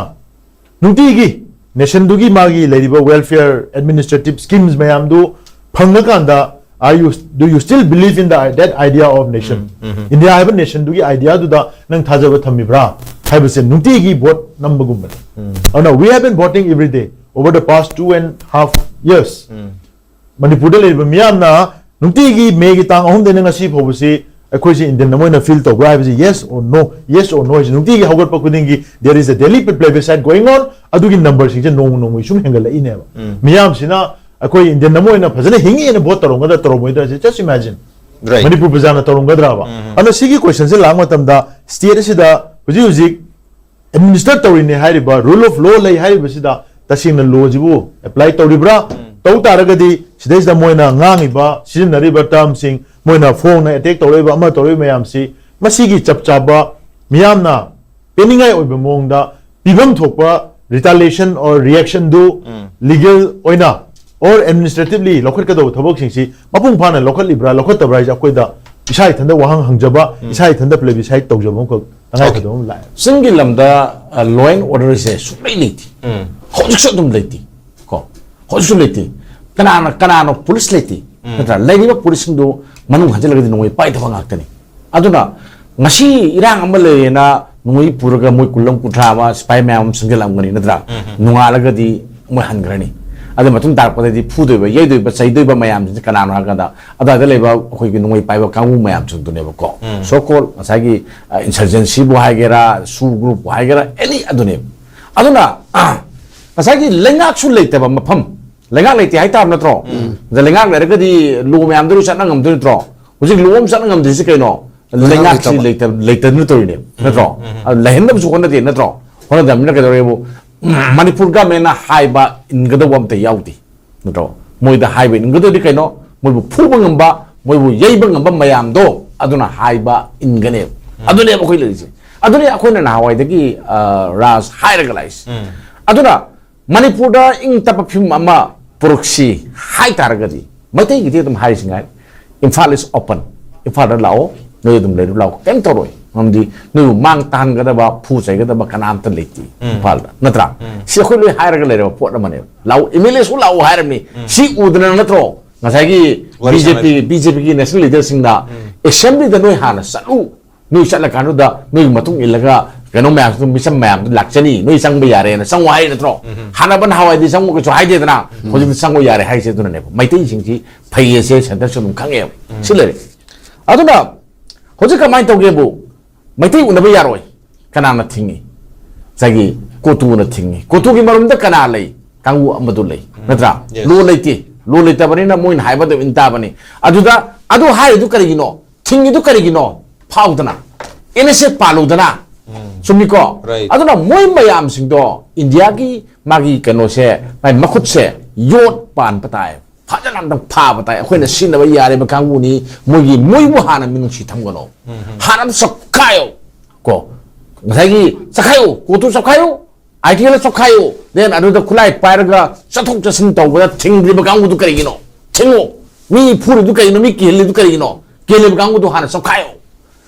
ꯅꯨꯡꯇꯤꯒꯤ ꯅꯦꯁꯟꯗꯨꯒꯤ ꯃꯥꯒꯤ ꯂꯩꯔꯤꯕ welfare administrative schemes ꯃꯌꯥꯝꯗꯨ ꯐꯪꯉꯀꯥꯟꯗ, are you, do you still believe in the, that idea of nation? Um, um. India ꯍꯥꯏꯕ ꯅꯦꯁꯟꯗꯨꯒꯤ ꯑꯥꯏꯗꯤꯌꯥꯗꯨꯗ ꯅꯪ ꯊꯥꯖꯕ ꯊꯝꯃꯤꯕ꯭ꯔꯥ ꯍꯥꯏꯕꯁꯦ ꯅꯨꯡꯇꯤꯒꯤ ꯚꯣꯠ ꯅꯝꯕꯒꯨꯝꯕꯅꯤ꯫ ꯎꯝ. ꯑꯗꯨꯅ we have been voting every day over the past two and half years. ꯎꯝ. ꯃꯅꯤꯄꯨꯔꯗ ꯂꯩꯔꯤꯕ ꯃꯤꯌꯥꯝꯅ ꯅꯨꯡꯇꯤꯒꯤ ꯃꯦꯒꯤ ꯇꯥꯡ ꯑꯍꯨꯝꯗꯩꯅ ꯉꯁꯤ ꯐꯥꯎꯕꯁꯤ ꯑꯩꯈꯣꯏꯁꯤ ꯏꯟꯗꯤꯌꯟ ꯑꯃ ꯑꯣꯏꯅ ꯐꯤꯜ ꯇꯧꯕ꯭ꯔꯥ ꯍꯥꯏꯕꯁꯤ, yes or no, yes or no ꯍꯥꯏꯁꯤ ꯅꯨꯡꯇꯤꯒꯤ ꯍꯧꯒꯠꯄ ꯈꯨꯗꯤꯡꯒꯤ there is a daily plebiscite going on. ꯑꯗꯨꯒꯤ ꯅꯝꯕꯔꯁꯤꯡꯁꯦ ꯅꯣꯡꯃ ꯅꯣꯡꯃꯒꯤ ꯁꯨꯝ ꯍꯦꯟꯒꯠꯂꯛꯏꯅꯦꯕ꯫ ꯎꯝ. ꯃꯤꯌꯥꯝꯁꯤꯅ ꯑꯩꯈꯣꯏ ꯏꯟꯗꯤꯌꯟ ꯑꯃ ꯑꯣꯏꯅ ꯐꯖꯅ ꯍꯤꯡꯉꯦꯅ ꯚꯣꯠ ꯇꯧꯔꯝꯒꯗ꯭ꯔꯥ ꯇꯧꯔꯝꯃꯣꯏꯗ꯭ꯔꯥ ꯍꯥꯏꯁꯦ just imagine. Right. ꯃꯅꯤꯄꯨꯔ ꯄ꯭ꯔꯖꯥꯅ ꯇꯧꯔꯝꯒꯗ꯭ꯔꯕ? ꯎꯝ. ꯑꯗꯨꯅ ꯁꯤꯒꯤ ꯀꯣꯏꯁꯟꯁꯦ ꯂꯥꯛꯄ ꯃꯇꯝꯗ ꯁ꯭ꯇꯦꯠ ꯑꯁꯤꯗ ꯍꯧꯖꯤꯛ ꯍꯧꯖꯤꯛ ꯑꯦꯗꯃꯤꯅꯤꯁꯇꯔ ꯇꯧꯔꯤꯅꯦ ꯍꯥꯏꯔꯤꯕ rule of law ꯂꯩ ꯍꯥꯏꯔꯤꯕꯁꯤꯗ ꯇꯁꯦꯡꯅ ꯂꯣꯁꯤꯕꯨ ꯑꯦꯄ꯭ꯂꯥꯏ ꯇꯧꯔꯤꯕ꯭ꯔꯥ? ꯇꯧ ꯇꯥꯔꯒꯗꯤ ꯁꯤꯗꯩꯁꯤꯗ ꯃꯣꯏꯅ ꯉꯥꯡꯉꯤꯕ, ꯁꯤꯖꯤꯟꯅꯔꯤꯕ ꯇꯔꯝꯁꯤꯡ, ꯃꯣꯏꯅ ꯐꯣꯡꯅ ꯑꯦꯇꯦꯛ ꯇꯧꯔꯛꯏꯕ, ꯑꯃ ꯇꯧꯔꯛꯏꯕ ꯃꯌꯥꯝꯁꯤ, ꯃꯁꯤꯒꯤ ꯆꯞ ꯆꯥꯕ ꯃꯤꯌꯥꯝꯅ ꯄꯦꯟꯅꯤꯡꯉꯥꯏ ꯑꯣꯏꯕ ꯃꯑꯣꯡꯗ ꯄꯤꯐꯝ ꯊꯣꯛꯄ retaliation or reaction do um. legal ꯑꯣꯏꯅ or administratively ꯂꯧꯈꯠꯀꯗꯧꯕ ꯊꯕꯛꯁꯤꯡꯁꯤ ꯃꯄꯨꯡ ꯐꯥꯅ ꯂꯧꯈꯠꯂꯤꯕ꯭ꯔꯥ ꯂꯧꯈꯠꯇꯕ꯭ꯔꯥ ꯍꯥꯏꯁꯦ ꯑꯩꯈꯣꯏꯗ ꯏꯁꯥ ꯏꯊꯟꯗ ꯋꯥꯍꯪ ꯍꯪꯖꯕ, ꯏꯁꯥ ꯏꯊꯟꯗ plebiscite ꯇꯧꯖꯕ ꯑꯃꯈꯛ ꯇꯉꯥꯏ ꯐꯗꯕ ꯑꯃ ꯂꯥꯛꯑꯦ꯫ ꯆꯤꯡꯒꯤ ꯂꯝꯗ ꯂꯣ ꯑꯦꯟ ꯑꯣꯔꯗꯔꯁꯦ ꯁꯨꯡꯂꯩ ꯂꯩꯇꯦ꯫ ꯎꯝ. ꯍꯧꯖꯤꯛꯁꯨ ꯑꯗꯨꯝ ꯂꯩꯇꯦ꯫ ꯀꯣ, ꯍꯧꯖꯤꯛꯁꯨ ꯂꯩꯇꯦ꯫ ꯀꯅꯥꯅ ꯀꯅꯥꯅꯣ ꯄꯨꯂꯤꯁ ꯂꯩꯇꯦ, ꯅꯠꯇ꯭ꯔꯥ? ꯂꯩꯔꯤꯕ ꯄꯨꯂꯤꯁꯁꯤꯡꯗꯨ ꯃꯅꯨꯡ ꯍꯟꯖꯤꯜꯂꯒꯗꯤ ꯅꯣꯡꯃꯩ ꯄꯥꯏꯗꯕ ꯉꯥꯛꯇꯅꯤ꯫ ꯑꯗꯨꯅ ꯉꯁꯤ ꯏꯔꯥꯡ ꯑꯃ ꯂꯩꯔꯦꯅ ꯅꯣꯡꯃꯩ ꯄꯨꯔꯒ ꯃꯣꯏ ꯀꯨꯜ ꯑꯃ, ꯀꯨꯟꯊ꯭ꯔꯥ ꯑꯃ ꯁꯤꯐꯥꯏ ꯃꯌꯥꯝ ꯑꯃ ꯆꯪꯁꯤꯜꯂꯛꯑꯝꯒꯅꯤ, ꯅꯠꯇ꯭ꯔꯥ? ꯅꯣꯡꯉꯥꯜꯂꯒꯗꯤ ꯃꯣꯏ ꯍꯟꯈ꯭ꯔꯅꯤ꯫ ꯑꯗꯨ ꯃꯇꯨꯡ ꯇꯥꯔꯛꯄꯗꯗꯤ ꯐꯨꯗꯣꯏꯕ, ꯌꯩꯗꯣꯏꯕ, ꯆꯩꯗꯣꯏꯕ ꯃꯌꯥꯝꯁꯤꯡꯁꯦ ꯀꯅꯥꯅꯣ ꯍꯥꯏꯔꯀꯥꯟꯗ ꯑꯗꯨꯋꯥꯏꯗ ꯂꯩꯕ ꯑꯩꯈꯣꯏꯒꯤ ꯅꯣꯡꯃꯩ ꯄꯥꯏꯕ ꯀꯥꯡꯕꯨ ꯃꯌꯥꯝꯁꯤꯡꯗꯨꯅꯦꯕꯀꯣ꯫ So called ꯉꯁꯥꯏꯒꯤ ꯏꯟꯁꯔꯖꯦꯟꯁꯤꯕꯨ ꯍꯥꯏꯒꯦꯔꯥ, ꯁꯨ ꯒ꯭ꯔꯨꯞꯄꯨ ꯍꯥꯏꯒꯦꯔꯥ, ꯑꯦꯅꯤ ꯑꯗꯨꯅꯦꯕ꯫ ꯑꯗꯨꯅ ꯉꯁꯥꯏꯒꯤ ꯂꯩꯉꯥꯛꯁꯨ ꯂꯩꯇꯕ ꯃꯐꯝ, ꯂꯩꯉꯥꯛ ꯂꯩꯇꯦ ꯍꯥꯏꯇꯥꯕ ꯅꯠꯇ꯭ꯔꯣ? ꯑꯗ ꯂꯩꯉꯥꯛ ꯂꯩꯔꯒꯗꯤ ꯂꯣ ꯃꯌꯥꯝꯗꯨ ꯂꯣꯏ ꯆꯠꯅ ꯉꯝꯗꯣꯏ ꯅꯠꯇ꯭ꯔꯣ? ꯍꯧꯖꯤꯛ ꯂꯣ ꯑꯃ ꯆꯠꯅ ꯉꯝꯗ꯭ꯔꯤꯁꯤ ꯀꯩꯅꯣ? ꯂꯩꯉꯥꯛ ꯂꯩꯉꯥꯛꯁꯤ ꯂꯩꯇꯕ꯫ ꯂꯩꯇ-, ꯂꯩꯇꯗꯅ ꯇꯧꯔꯤꯅꯦꯕ, ꯅꯠꯇ꯭ꯔꯣ? ꯑꯗ ꯂꯩꯍꯟꯅꯕꯁꯨ ꯍꯣꯠꯅꯗꯦ, ꯅꯠꯇ꯭ꯔꯣ? ꯍꯣꯠꯅꯗꯕꯅꯤꯅ ꯀꯩꯗꯧꯔꯦꯕꯨ? ꯃꯅꯤꯄꯨꯔ ꯒꯃꯦꯟꯅ ꯍꯥꯏꯕ ꯏꯟꯒꯗꯧꯕ ꯑꯝꯇ ꯌꯥꯎꯗꯦ, ꯅꯠꯇ꯭ꯔꯣ? ꯃꯣꯏꯗ ꯍꯥꯏꯕ ꯏꯟꯒꯗꯧꯗꯤ ꯀꯩꯅꯣ? ꯃꯣꯏꯕꯨ ꯐꯨꯕ ꯉꯝꯕ, ꯃꯣꯏꯕꯨ ꯌꯩꯕ ꯉꯝꯕ ꯃꯌꯥꯝꯗꯣ ꯑꯗꯨꯅ ꯍꯥꯏꯕ ꯏꯟꯒꯅꯦꯕ꯫ ꯑꯗꯨꯅꯦꯕ ꯑꯩꯈꯣꯏ ꯂꯩꯔꯤꯁꯦ꯫ ꯑꯗꯨꯅꯦ ꯑꯩꯈꯣꯏꯅ ꯅꯍꯥꯟꯋꯥꯏꯗꯒꯤ, ꯑ, ꯔꯥꯖ ꯍꯥꯏꯔꯒ ꯂꯥꯛꯏꯁꯦ꯫ ꯑꯗꯨꯅ ꯃꯅꯤꯄꯨꯔꯗ ꯏꯪ ꯇꯞꯄ ꯐꯤꯕꯝ ꯑꯃ ꯄꯨꯔꯛꯁꯤ ꯍꯥꯏ ꯇꯥꯔꯒꯗꯤ, ꯃꯩꯇꯩꯒꯤꯗꯤ ꯑꯗꯨꯝ ꯍꯥꯏꯔꯤꯁꯤ ꯉꯥꯏ, "Imphal is open, ꯏꯝꯐꯥꯜꯗ ꯂꯥꯛꯑꯣ, ꯅꯣꯏ ꯑꯗꯨꯝ ꯂꯩꯔꯨ ꯂꯥꯛꯑꯣ, ꯀꯩꯝ ꯇꯧꯔꯣꯏ, ꯃꯔꯝꯗꯤ ꯅꯣꯏꯕꯨ ꯃꯥꯡ ꯇꯥꯍꯟꯒꯗꯕ, ꯐꯨ ꯆꯩꯒꯗꯕ ꯀꯅꯥꯝꯇ ꯂꯩꯇꯦ ꯏꯝꯐꯥꯜꯗ, ꯅꯠꯇ꯭ꯔꯥ?" ꯁꯤ ꯑꯩꯈꯣꯏ ꯂꯣꯏ ꯍꯥꯏꯔꯒ ꯂꯩꯔꯕ ꯄꯣꯠ ꯑꯃꯅꯦꯕ꯫ "ꯂꯥꯛꯑꯣ, ꯑꯦꯝ ꯑꯦꯜ ꯑꯦꯁꯨ ꯂꯥꯛꯑꯣ" ꯍꯥꯏꯔꯝꯃꯤ꯫ ꯁꯤ ꯎꯗꯅ ꯅꯠꯇ꯭ꯔꯣ ꯉꯁꯥꯏꯒꯤ ꯋꯥꯔꯤ ꯁꯥꯟꯅ- ꯕꯤ ꯖꯦ ꯄꯤ, ꯕꯤ ꯖꯦ ꯄꯤꯒꯤ ꯅꯦꯁꯅꯦꯜ ꯂꯤꯗꯔꯁꯤꯡꯅ, "ꯑꯦꯁꯦꯝꯕ꯭ꯂꯤꯗ ꯅꯣꯏ ꯍꯥꯟꯅ ꯆꯠꯂꯨ, ꯅꯣꯏ ꯆꯠꯂꯀꯥꯟꯗꯨꯗ ꯅꯣꯏꯒꯤ ꯃꯇꯨꯡ ꯏꯜꯂꯒ ꯀꯩꯅꯣ ꯃꯌꯥꯝꯁꯨ, ꯃꯤꯆꯝ ꯃꯌꯥꯝꯗꯨ ꯂꯥꯛꯆꯅꯤ, ꯅꯣꯏ ꯆꯪꯕ ꯌꯥꯔꯦꯅ ꯆꯪꯉꯣ" ꯍꯥꯏꯔꯤ ꯅꯠꯇ꯭ꯔꯣ? ꯍꯥꯟꯅꯕ ꯅꯍꯥꯟꯋꯥꯏꯗꯤ ꯆꯪꯉꯣ ꯀꯩꯁꯨ ꯍꯥꯏꯗꯦꯗꯅ, ꯍꯧꯖꯤꯛꯇꯤ "ꯆꯪꯉꯣ ꯌꯥꯔꯦ" ꯍꯥꯏꯁꯦ ꯑꯗꯨꯅꯅꯦꯕ꯫ ꯃꯩꯇꯩꯁꯤꯡꯁꯤ ꯐꯩꯌꯦꯁꯦ ꯁꯦꯟꯇꯔꯁꯨ ꯑꯗꯨꯝ ꯈꯪꯉꯦꯕ꯫ ꯁꯤ ꯂꯩꯔꯦ꯫ ꯑꯗꯨꯅ ꯍꯧꯖꯤꯛ ꯀꯃꯥꯏꯅ ꯇꯧꯒꯦꯕꯨ, ꯃꯩꯇꯩ ꯎꯅꯕ ꯌꯥꯔꯣꯏ꯫ ꯀꯅꯥꯅ ꯊꯤꯡꯉꯤ? ꯉꯁꯥꯏꯒꯤ ꯀꯣꯇꯨꯅ ꯊꯤꯡꯉꯤ꯫ ꯀꯣꯇꯨꯒꯤ ꯃꯔꯨꯝꯗ ꯀꯅꯥ ꯂꯩ? ꯀꯥꯡꯕꯨ ꯑꯃꯗꯨ ꯂꯩ, ꯅꯠꯇ꯭ꯔꯥ? ꯂꯣ ꯂꯩꯇꯦ꯫ ꯂꯣ ꯂꯩꯇꯕꯅꯤꯅ ꯃꯣꯏꯅ ꯍꯥꯏꯕ ꯑꯗꯨꯝ ꯏꯟ ꯇꯥꯕꯅꯤ꯫ ꯑꯗꯨꯗ ꯑꯗꯨ ꯍꯥꯏꯔꯤꯗꯨ ꯀꯔꯤꯒꯤꯅꯣ? ꯊꯤꯡꯉꯤꯗꯨ ꯀꯔꯤꯒꯤꯅꯣ? ꯐꯥꯎꯗꯅ, ꯑꯦꯟ ꯑꯦꯁ ꯑꯦ ꯄꯥꯜꯂꯨꯗꯅ꯫ ꯆꯨꯝꯃꯤꯀꯣ? Right. ꯑꯗꯨꯅ ꯃꯣꯏ ꯃꯌꯥꯝꯁꯤꯡꯗꯣ ꯏꯟꯗꯤꯌꯥꯒꯤ ꯃꯥꯒꯤ ꯀꯩꯅꯣꯁꯦ, ꯃꯥꯒꯤ ꯃꯈꯨꯠꯁꯦ ꯌꯣꯠ ꯄꯥꯟꯕ ꯇꯥꯏ꯫ ꯐꯖꯅ ꯑꯝꯇꯪ ꯐꯥꯕ ꯇꯥꯏ꯫ ꯑꯩꯈꯣꯏꯅ ꯁꯤꯖꯤꯟꯅꯕ ꯌꯥꯔꯤꯕ ꯀꯥꯡꯕꯨꯅꯤ꯫ ꯃꯣꯏꯒꯤ, ꯃꯣꯏꯕꯨ ꯍꯥꯟꯅ ꯃꯤꯅꯨꯡꯁꯤ ꯊꯝꯒꯅꯣ꯫ ꯍꯥꯟꯅ ꯑꯝꯇ ꯆꯞꯈꯥꯏꯌꯣ꯫ ꯀꯣ, ꯉꯁꯥꯏꯒꯤ ꯆꯈꯥꯏꯌꯨ, ꯀꯣꯇꯨ ꯆꯈꯥꯏꯌꯨ, ꯑꯥꯏ ꯇꯤ ꯑꯦꯜ ꯆꯈꯥꯏꯌꯨ꯫ Then ꯑꯗꯨꯗ ꯈꯨꯠꯂꯥꯏ ꯄꯥꯏꯔꯒ ꯆꯠꯊꯣꯛ ꯆꯠꯁꯤꯟ ꯇꯧꯕꯗ ꯊꯤꯡꯗ꯭ꯔꯤꯕ ꯀꯥꯡꯕꯨꯗꯨ ꯀꯔꯤꯒꯤꯅꯣ? ꯊꯤꯡꯉꯨ꯫ ꯃꯤ ꯐꯨꯔꯤꯗꯨ ꯀꯔꯤꯒꯤꯅꯣ? ꯃꯤ ꯀꯤꯍꯜꯂꯤꯗꯨ ꯀꯔꯤꯒꯤꯅꯣ? ꯀꯤꯍꯜꯂꯤꯕ ꯀꯥꯡꯕꯨꯗꯨ ꯍꯥꯟꯅ ꯆꯈꯥꯏꯌꯨ꯫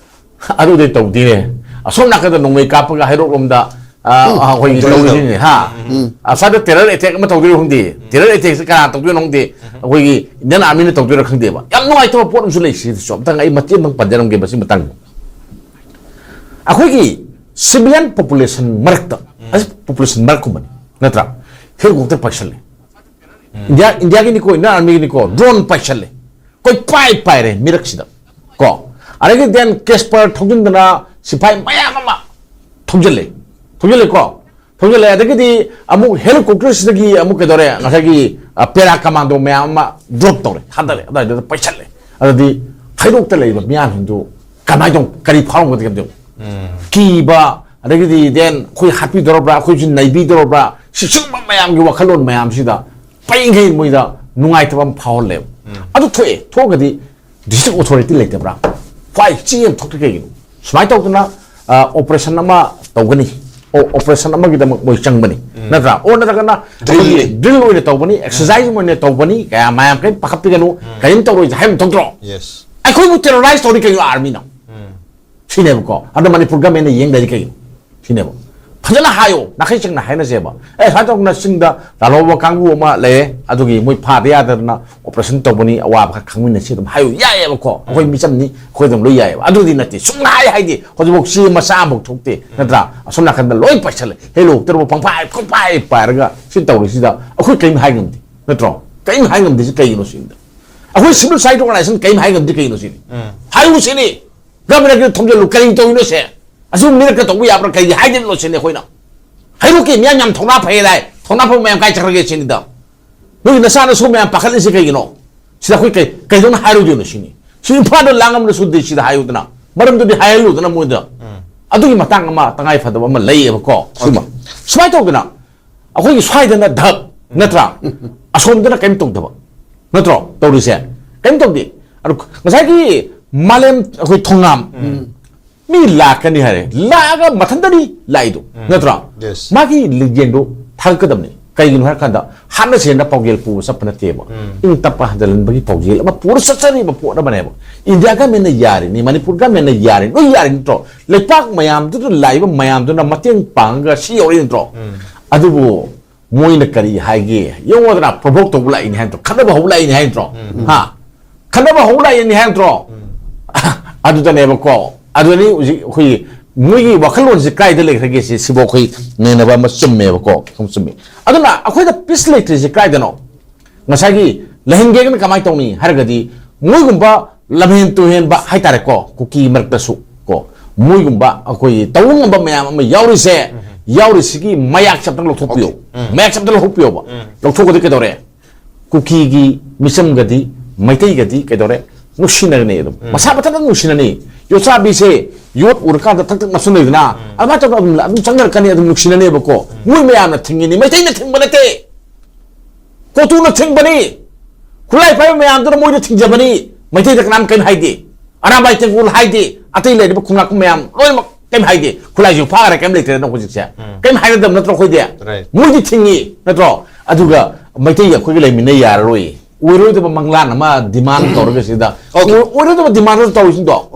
ꯑꯗꯨꯗꯤ ꯇꯧꯗꯦꯅꯦ꯫ ꯑꯁꯣꯝ ꯅꯥꯀꯟꯗ ꯅꯣꯡꯃꯩ ꯀꯥꯞꯄꯒ ꯍꯩꯔꯣꯛꯂꯣꯝꯗ, ꯑ, ꯑꯩꯈꯣꯏꯒꯤ ꯇꯧꯔꯤꯗꯣ꯫ ꯇꯧꯔꯤꯁꯤꯅꯦ, ꯍꯥ? ꯑꯁ꯭ꯋꯥꯏꯗ ꯇꯦꯔꯔ ꯑꯦꯇꯦꯛ ꯑꯃ ꯇꯧꯗꯣꯏꯔꯣ ꯈꯪꯗꯦ꯫ ꯇꯦꯔꯔ ꯑꯦꯇꯦꯛꯁꯦ ꯀꯅꯥ ꯇꯧꯗꯣꯏꯅꯣ ꯈꯪꯗꯦ꯫ ꯑꯩꯈꯣꯏꯒꯤ ꯏꯟꯗꯤꯌꯟ ꯑꯥꯔꯃꯤꯅ ꯇꯧꯗꯣꯏꯔꯥ ꯈꯪꯗꯦꯕ꯫ ꯌꯥꯝ ꯅꯨꯡꯉꯥꯏꯇꯕ ꯄꯣꯠ ꯑꯃꯁꯨ ꯂꯩ ꯁꯤꯗꯁꯨ꯫ ꯑꯝꯇꯪ ꯑꯩ ꯃꯇꯦꯛ ꯑꯃꯇꯪ ꯄꯟꯖꯔꯝꯒꯦ ꯃꯁꯤ ꯃꯇꯥꯡꯗ꯫ ꯑꯩꯈꯣꯏꯒꯤ ꯁꯤꯚꯤꯂꯤꯌꯟ ꯄꯣꯄꯨꯂꯦꯁꯟ ꯃꯔꯛꯇ, ꯑꯁ, ꯄꯣꯄꯨꯂꯦꯁꯟ ꯃꯔꯛꯀꯨꯝꯕꯅꯤ, ꯅꯠꯇ꯭ꯔꯥ? ꯍꯦꯂꯤꯀꯣꯞꯇꯔ ꯄꯥꯏꯁꯜꯂꯦ꯫ ꯏꯟꯗꯤꯌꯥ, ꯏꯟꯗꯤꯌꯥꯒꯤꯅꯤꯀꯣ, ꯏꯟꯗꯤꯌꯟ ꯑꯥꯔꯃꯤꯒꯤꯅꯤꯀꯣ, ꯗ꯭ꯔꯣꯟ ꯄꯥꯏꯁꯜꯂꯦ꯫ ꯀꯣꯏꯄꯥꯏ ꯄꯥꯏꯔꯦ ꯃꯤꯔꯛꯁꯤꯗ꯫ ꯀꯣ, ꯑꯗꯒꯤ then ꯀꯦꯁꯄꯔ ꯊꯧꯖꯤꯟꯗꯅ ꯁꯤꯐꯥꯏ ꯃꯌꯥꯝ ꯑꯃ ꯊꯧꯖꯤꯜꯂꯦ꯫ ꯊꯧꯖꯤꯜꯂꯦꯀꯣ? ꯊꯧꯖꯤꯜꯂꯦ꯫ ꯑꯗꯒꯤꯗꯤ ꯑꯃꯨꯛ ꯍꯦꯂꯤꯀꯣꯞꯇꯔꯁꯤꯗꯒꯤ ꯑꯃꯨꯛ ꯀꯩꯗꯧꯔꯦ? ꯉꯁꯥꯏꯒꯤ, ꯑ, ꯄꯦꯔꯥ ꯀꯃꯥꯟꯗꯣ ꯃꯌꯥꯝ ꯑꯃ ꯗ꯭ꯔꯣꯞ ꯇꯧꯔꯦ, ꯊꯥꯗꯔꯦ, ꯑꯗꯨꯋꯥꯏꯗꯨꯗ ꯄꯩꯁꯜꯂꯦ꯫ ꯑꯗꯨꯗꯤ ꯍꯩꯔꯣꯛꯇ ꯂꯩꯔꯤꯕ ꯃꯤꯌꯥꯝꯁꯤꯡꯗꯨ ꯀꯃꯥꯏꯅ ꯇꯧ-, ꯀꯔꯤ ꯐꯥꯎꯔꯝꯒꯗꯒꯦ ꯑꯝꯇ ꯌꯦꯡꯉꯨ꯫ ꯀꯤꯕ, ꯑꯗꯒꯤꯗꯤ then ꯑꯩꯈꯣꯏ ꯍꯥꯠꯄꯤꯗꯧꯔꯕ꯭ꯔꯥ, ꯑꯩꯈꯣꯏꯁꯨ ꯅꯩꯕꯤꯗꯧꯔꯕ꯭ꯔꯥ, ꯁꯤ-, ꯁꯤꯒꯨꯝꯕ ꯃꯌꯥꯝꯒꯤ ꯋꯥꯈꯜꯂꯣꯟ ꯃꯌꯥꯝꯁꯤꯗ ꯄꯩꯉꯩ ꯃꯣꯏꯗ ꯅꯨꯡꯉꯥꯏꯇꯕ ꯑꯃ ꯐꯥꯎꯍꯜꯂꯦꯕ꯫ ꯑꯗꯨ ꯊꯣꯛꯑꯦ꯫ ꯊꯣꯛꯑꯒꯗꯤ ꯗꯤꯁꯇ꯭ꯔꯤꯛ ꯑꯣꯊꯣꯔꯤꯇꯤ ꯂꯩꯇꯕ꯭ꯔꯥ? ꯈ꯭ꯋꯥꯏ ꯆꯦ ꯑꯃ ꯊꯣꯛꯇ꯭ꯔꯤ ꯀꯩꯒꯤꯅꯣ? ꯁꯨꯃꯥꯏꯅ ꯇꯧꯗꯅ, ꯑ, ꯑꯣꯄꯔꯦꯁꯟ ꯑꯃ ꯇꯧꯒꯅꯤ, ꯑꯣ, ꯑꯣꯄꯔꯦꯁꯟ ꯑꯃꯒꯤꯗꯃꯛ ꯃꯣꯏ ꯆꯪꯕꯅꯤ꯫ ꯅꯠꯇ꯭ꯔꯥ? ꯑꯣ ꯅꯠꯇ꯭ꯔꯒꯅ ꯑꯩꯈꯣꯏꯒꯤ ꯗ꯭ꯔꯤꯜ ꯑꯣꯏꯅ ꯇꯧꯕꯅꯤ, ꯑꯦꯛꯁꯔꯁꯥꯏꯁ ꯑꯣꯏꯅ ꯇꯧꯕꯅꯤ, ꯀꯌꯥ ꯃꯌꯥꯝ ꯀꯔꯤꯝ ꯄꯥꯈꯠꯄꯤꯒꯅꯨ, ꯀꯔꯤꯝ ꯇꯧꯔꯣꯏꯁꯦ ꯍꯥꯏꯕ ꯊꯣꯛꯇ꯭ꯔꯣ? Yes. ꯑꯩꯈꯣꯏꯕꯨ ꯇꯦꯔꯣꯔꯥꯏꯁ ꯇꯧꯔꯤ ꯀꯩꯅꯣ ꯑꯥꯔꯃꯤꯅ? ꯁꯤꯅꯦꯕꯀꯣ꯫ ꯑꯗꯣ ꯃꯅꯤꯄꯨꯔ ꯒꯃꯦꯟꯅ ꯌꯦꯡꯗ꯭ꯔꯗꯤ ꯀꯩꯒꯤꯅꯣ? ꯁꯤꯅꯦꯕ꯫ ꯐꯖꯅ ꯍꯥꯏꯌꯣ, ꯅꯥꯈꯩ ꯁꯦꯡꯅ ꯍꯥꯏꯅꯁꯦꯕ꯫ ꯑꯦ, ꯁꯨꯃꯥꯏꯅ ꯇꯧꯗꯅ ꯆꯤꯡꯗ ꯂꯥꯜꯍꯧꯕ ꯀꯥꯡꯕꯨ ꯑꯃ ꯂꯩꯌꯦ, ꯑꯗꯨꯒꯤ ꯃꯣꯏ ꯐꯥꯗ ꯌꯥꯗꯗꯅ ꯑꯣꯄꯔꯦꯁꯟ ꯇꯧꯕꯅꯤ, ꯑꯋꯥꯕ ꯈꯔ ꯈꯪꯃꯤꯟꯅꯁꯤ ꯑꯗꯨꯝ ꯍꯥꯏꯌꯨ ꯌꯥꯏꯌꯦꯕꯀꯣ꯫ ꯑꯩꯈꯣꯏ ꯃꯤꯆꯝꯅꯤ, ꯑꯩꯈꯣꯏ ꯑꯗꯨꯝ ꯂꯣꯏ ꯌꯥꯏꯌꯦꯕ꯫ ꯑꯗꯨꯗꯤ ꯅꯠꯇꯦ, ꯁꯨꯡꯍꯥꯏ ꯍꯥꯏꯗꯦ꯫ ꯍꯧꯖꯤꯛꯐꯥꯎ ꯆꯦ ꯃꯆꯥ ꯑꯃꯐꯥꯎ ꯊꯣꯛꯇꯦ, ꯅꯠꯇ꯭ꯔꯥ? ꯑꯁꯣꯝ ꯅꯥꯀꯟꯗ ꯂꯣꯏ ꯄꯥꯏꯁꯜꯂꯦ, ꯍꯦꯂꯤꯀꯣꯞꯇꯔꯕꯨ ꯄꯪꯄꯥꯏ ꯄꯪꯄꯥꯏ ꯄꯥꯏꯔꯒ ꯁꯤ ꯇꯧꯔꯤꯁꯤꯗ ꯑꯩꯈꯣꯏ ꯀꯔꯤꯝ ꯍꯥꯏ ꯉꯝꯗꯦ, ꯅꯠꯇ꯭ꯔꯣ? ꯀꯔꯤꯝ ꯍꯥꯏ ꯉꯝꯗꯦꯁꯤ ꯀꯩꯒꯤꯅꯣ ꯁꯤꯅꯤꯗ꯫ ꯑꯩꯈꯣꯏ ꯁꯤꯚꯤꯜ ꯁꯣꯁꯥꯏꯇꯤ ꯑꯣꯔꯒꯅꯥꯏꯖꯦꯁꯟ ꯀꯔꯤꯝ ꯍꯥꯏ ꯉꯝꯗꯦ ꯀꯩꯒꯤꯅꯣ ꯁꯤꯅꯤ? ꯍꯥꯏꯌꯨ ꯁꯤꯅꯤ꯫ ꯒꯚꯔꯅꯔꯒꯤ ꯊꯣꯝꯖꯤꯜꯂꯨ, ꯀꯔꯤ ꯇꯧꯔꯤꯅꯣ ꯁꯦ? ꯑꯁꯨꯝ ꯃꯤꯔꯛꯇ ꯇꯧꯕ ꯌꯥꯕ꯭ꯔꯥ? ꯀꯩꯒꯤ ꯍꯥꯏꯗ꯭ꯔꯤꯅꯣ ꯁꯤꯅꯤ ꯑꯩꯈꯣꯏꯅ꯫ ꯍꯩꯔꯣꯛꯀꯤ ꯃꯤꯌꯥꯝ ꯌꯥꯝ ꯊꯧꯅꯥ ꯐꯩ ꯍꯥꯏ, ꯊꯧꯅꯥ ꯐꯕ ꯃꯌꯥꯝ ꯀꯥꯏ ꯆꯠꯈ꯭ꯔꯒꯦ ꯁꯤꯅꯤꯗ꯫ ꯅꯣꯏꯒꯤ ꯅꯆꯥ ꯅꯁꯨ ꯃꯌꯥꯝ ꯄꯥꯈꯠꯂꯤꯁꯦ ꯀꯩꯒꯤꯅꯣ? ꯁꯤꯗ ꯑꯩꯈꯣꯏ ꯀꯩ, ꯀꯩꯗꯧꯅ ꯍꯥꯏꯔꯣꯏꯗꯣꯏꯅꯣ ꯁꯤꯅꯤ꯫ ꯁꯤ ꯏꯝꯐꯥꯜꯗ ꯂꯥꯡꯉꯝꯅꯁꯨ ꯗꯤ ꯁꯤꯗ ꯍꯥꯏꯌꯨꯗꯅ꯫ ꯃꯔꯝꯗꯨꯗꯤ ꯍꯥꯏꯍꯜꯂꯨꯗꯅ ꯃꯣꯏꯗ꯫ ꯑꯗꯨꯒꯤ ꯃꯇꯥꯡ ꯑꯃ ꯇꯉꯥꯏ ꯐꯗꯕ ꯑꯃ ꯂꯩꯌꯦꯕꯀꯣ꯫ ꯁꯤꯃ꯫ ꯁꯨꯃꯥꯏꯅ ꯇꯧꯗꯅ ꯑꯩꯈꯣꯏꯒꯤ ꯁ꯭ꯋꯥꯏꯗꯅ ꯙꯛ, ꯅꯠꯇ꯭ꯔꯥ? ꯑꯁꯣꯝꯗꯅ ꯀꯔꯤꯝ ꯇꯧꯗꯕ, ꯅꯠꯇ꯭ꯔꯣ? ꯇꯧꯔꯤꯁꯦ ꯀꯔꯤꯝ ꯇꯧꯗꯦ꯫ ꯑꯗꯨ ꯉꯁꯥꯏꯒꯤ ꯃꯥꯂꯦꯝ ꯑꯩꯈꯣꯏ ꯊꯣꯉꯥꯝ, ꯃꯤ ꯂꯥꯛꯀꯅꯤ ꯍꯥꯏꯔꯦ, ꯂꯥꯛꯑꯒ ꯃꯊꯟꯇꯅꯤ ꯂꯥꯛꯏꯗꯣ, ꯅꯠꯇ꯭ꯔꯣ? Yes. ꯃꯥꯒꯤ ꯂꯤꯖꯦꯟꯗꯣ ꯊꯥꯒꯠꯀꯗꯕꯅꯤ꯫ ꯀꯩꯒꯤꯅꯣ ꯍꯥꯏꯔꯀꯥꯟꯗ ꯍꯥꯠꯅ ꯆꯦꯟꯅ ꯄꯥꯎꯖꯦꯜ ꯄꯨꯕ ꯆꯠꯄ ꯅꯠꯇꯦꯕ꯫ ꯏꯪ ꯇꯞꯄ ꯍꯟꯖꯤꯜꯍꯟꯕꯒꯤ ꯄꯥꯎꯖꯦꯜ ꯑꯃ ꯄꯨꯔ ꯆꯠꯆꯔꯤꯕ ꯄꯣꯠ ꯑꯃꯅꯦꯕ꯫ ꯏꯟꯗꯤꯌꯥ ꯒꯃꯦꯟꯅ ꯌꯥꯔꯤꯅꯤ, ꯃꯅꯤꯄꯨꯔ ꯒꯃꯦꯟꯅ ꯌꯥꯔꯤꯅꯤ, ꯂꯣꯏ ꯌꯥꯔꯤ ꯅꯠꯇ꯭ꯔꯣ? ꯂꯩꯄꯥꯛ ꯃꯌꯥꯝꯗꯨꯗ ꯂꯥꯛꯏꯕ ꯃꯌꯥꯝꯗꯨꯅ ꯃꯇꯦꯡ ꯄꯥꯡꯉꯒ ꯁꯤ ꯌꯧꯔꯛꯏ ꯅꯠꯇ꯭ꯔꯣ? ꯑꯗꯨꯕꯨ ꯃꯣꯏꯅ ꯀꯔꯤ ꯍꯥꯏꯒꯦ ꯌꯦꯡꯉꯣꯗꯅ, ꯄ꯭ꯔꯣꯚꯣꯛ ꯇꯧꯕ ꯂꯥꯛꯏꯅꯤ ꯍꯥꯏ ꯅꯠꯇ꯭ꯔꯣ? ꯈꯠꯅꯕ ꯍꯧꯕ ꯂꯥꯛꯏꯅꯤ ꯍꯥꯏ ꯅꯠꯇ꯭ꯔꯣ? ꯍꯥ? ꯈꯠꯅꯕ ꯍꯧꯕ ꯂꯥꯛꯏꯅꯤ ꯍꯥꯏ ꯅꯠꯇ꯭ꯔꯣ? ꯑꯗꯨꯗꯅꯦꯕꯀꯣ꯫ ꯑꯗꯨꯗꯅꯤ ꯍꯧꯖꯤꯛ ꯑꯩꯈꯣꯏꯒꯤ ꯃꯣꯏꯒꯤ ꯋꯥꯈꯜꯂꯣꯟꯁꯦ ꯀꯥꯏꯗ ꯂꯩꯈ꯭ꯔꯒꯦ ꯁꯤ, ꯁꯤꯕꯨ ꯑꯩꯈꯣꯏ ꯅꯩꯅꯕ ꯑꯃ ꯆꯨꯝꯃꯦꯕꯀꯣ꯫ ꯁꯨꯝ ꯆꯨꯝꯃꯤ꯫ ꯑꯗꯨꯅ ꯑꯩꯈꯣꯏꯗ ꯄꯤꯁ ꯂꯩꯇ꯭ꯔꯤꯁꯦ ꯀꯥꯏꯗꯅꯣ? ꯉꯁꯥꯏꯒꯤ ꯂꯩꯍꯟꯒꯦꯒꯅ ꯀꯃꯥꯏꯅ ꯇꯧꯅꯤ ꯍꯥꯏꯔꯒꯗꯤ, ꯃꯣꯏꯒꯨꯝꯕ ꯂꯝꯍꯦꯟ ꯇꯨꯍꯦꯟꯕ ꯍꯥꯏꯇꯥꯔꯦꯀꯣ, ꯀꯨꯀꯤ ꯃꯔꯛꯇꯁꯨ ꯀꯣ, ꯃꯣꯏꯒꯨꯝꯕ ꯑꯩꯈꯣꯏꯒꯤ ꯇꯧꯕ ꯉꯝꯕ ꯃꯌꯥꯝ ꯑꯃ ꯌꯥꯎꯔꯤꯁꯦ, ꯌꯥꯎꯔꯤꯁꯤꯒꯤ ꯃꯌꯥꯛꯁꯦ ꯑꯝꯇꯪ ꯂꯧꯊꯣꯛꯄꯤꯌꯣ꯫ ꯃꯌꯥꯛꯁꯦ ꯑꯝꯇ ꯂꯧꯊꯣꯛꯄꯤꯌꯣꯕ꯫ ꯂꯧꯊꯣꯛꯑꯗꯤ ꯀꯩꯗꯧꯔꯦ? ꯀꯨꯀꯤꯒꯤ ꯃꯤꯆꯝꯒꯗꯤ, ꯃꯩꯇꯩꯒꯗꯤ ꯀꯩꯗꯧꯔꯦ? ꯅꯨꯡꯁꯤꯅꯔꯅꯤ ꯑꯗꯨꯝ꯫ ꯃꯁꯥ ꯃꯊꯟꯇ ꯅꯨꯡꯁꯤꯅꯅꯤ꯫ ꯌꯣꯠꯆꯥꯕꯤꯁꯦ, ꯌꯣꯠ ꯎꯔꯀꯥꯟꯗ ꯊꯛ ꯊꯛ ꯅꯞꯁꯤꯟꯅꯩꯗꯅ, ꯑꯗꯨꯃꯥꯏꯅ ꯇꯧꯗꯅ ꯑꯗꯨꯝ, ꯑꯗꯨꯝ ꯆꯪꯅꯔꯛꯀꯅꯤ, ꯑꯗꯨꯝ ꯅꯨꯡꯁꯤꯅꯅꯦꯕꯀꯣ꯫ ꯃꯣꯏ ꯃꯌꯥꯝꯅ ꯊꯤꯡꯉꯤꯅꯤ, ꯃꯩꯇꯩꯅ ꯊꯤꯡꯕ ꯅꯠꯇꯦ꯫ ꯀꯣꯇꯨꯅ ꯊꯤꯡꯕꯅꯤ꯫ ꯈꯨꯠꯂꯥꯏ ꯄꯥꯏꯕ ꯃꯌꯥꯝꯗꯨꯅ ꯃꯣꯏꯗ ꯊꯤꯡꯖꯕꯅꯤ꯫ ꯃꯩꯇꯩꯗ ꯀꯅꯥꯝ ꯀꯔꯤꯝ ꯍꯥꯏꯗꯦ꯫ ꯑꯔꯥꯝꯕꯥꯏ ꯇꯦꯡꯒꯣꯜ ꯍꯥꯏꯗꯦ꯫ ꯑꯇꯩ ꯂꯩꯔꯤꯕ ꯈꯨꯟꯒꯥꯛꯄ ꯃꯌꯥꯝ ꯂꯣꯏꯅꯃꯛ ꯀꯩꯝ ꯍꯥꯏꯗꯦ꯫ ꯈꯨꯠꯂꯥꯏꯁꯨ ꯐꯥꯈ꯭ꯔꯦ, ꯀꯩꯝ ꯂꯩꯇ꯭ꯔꯦꯅ ꯍꯧꯖꯤꯛꯁꯦ꯫ ꯀꯩꯝ ꯍꯥꯏꯅꯗꯕ ꯅꯠꯇ꯭ꯔꯣ ꯑꯩꯈꯣꯏꯗꯤ? Right. ꯃꯣꯏꯗꯤ ꯊꯤꯡꯉꯤ ꯅꯠꯇ꯭ꯔꯣ? ꯑꯗꯨꯒ ꯃꯩꯇꯩꯒ ꯑꯩꯈꯣꯏꯒ ꯂꯩꯃꯤꯟꯅ ꯌꯥꯔꯔꯣꯏ꯫ ꯑꯣꯏꯔꯣꯏꯗꯕ ꯃꯪꯂꯥꯟ ꯑꯃ demand ꯇꯧꯔꯒ ꯁꯤꯗ꯫ Okay. ꯑꯣꯏ-, ꯑꯣꯏꯔꯣꯏꯗꯕ demand ꯇꯧꯔꯤꯁꯤꯡꯗꯣ꯫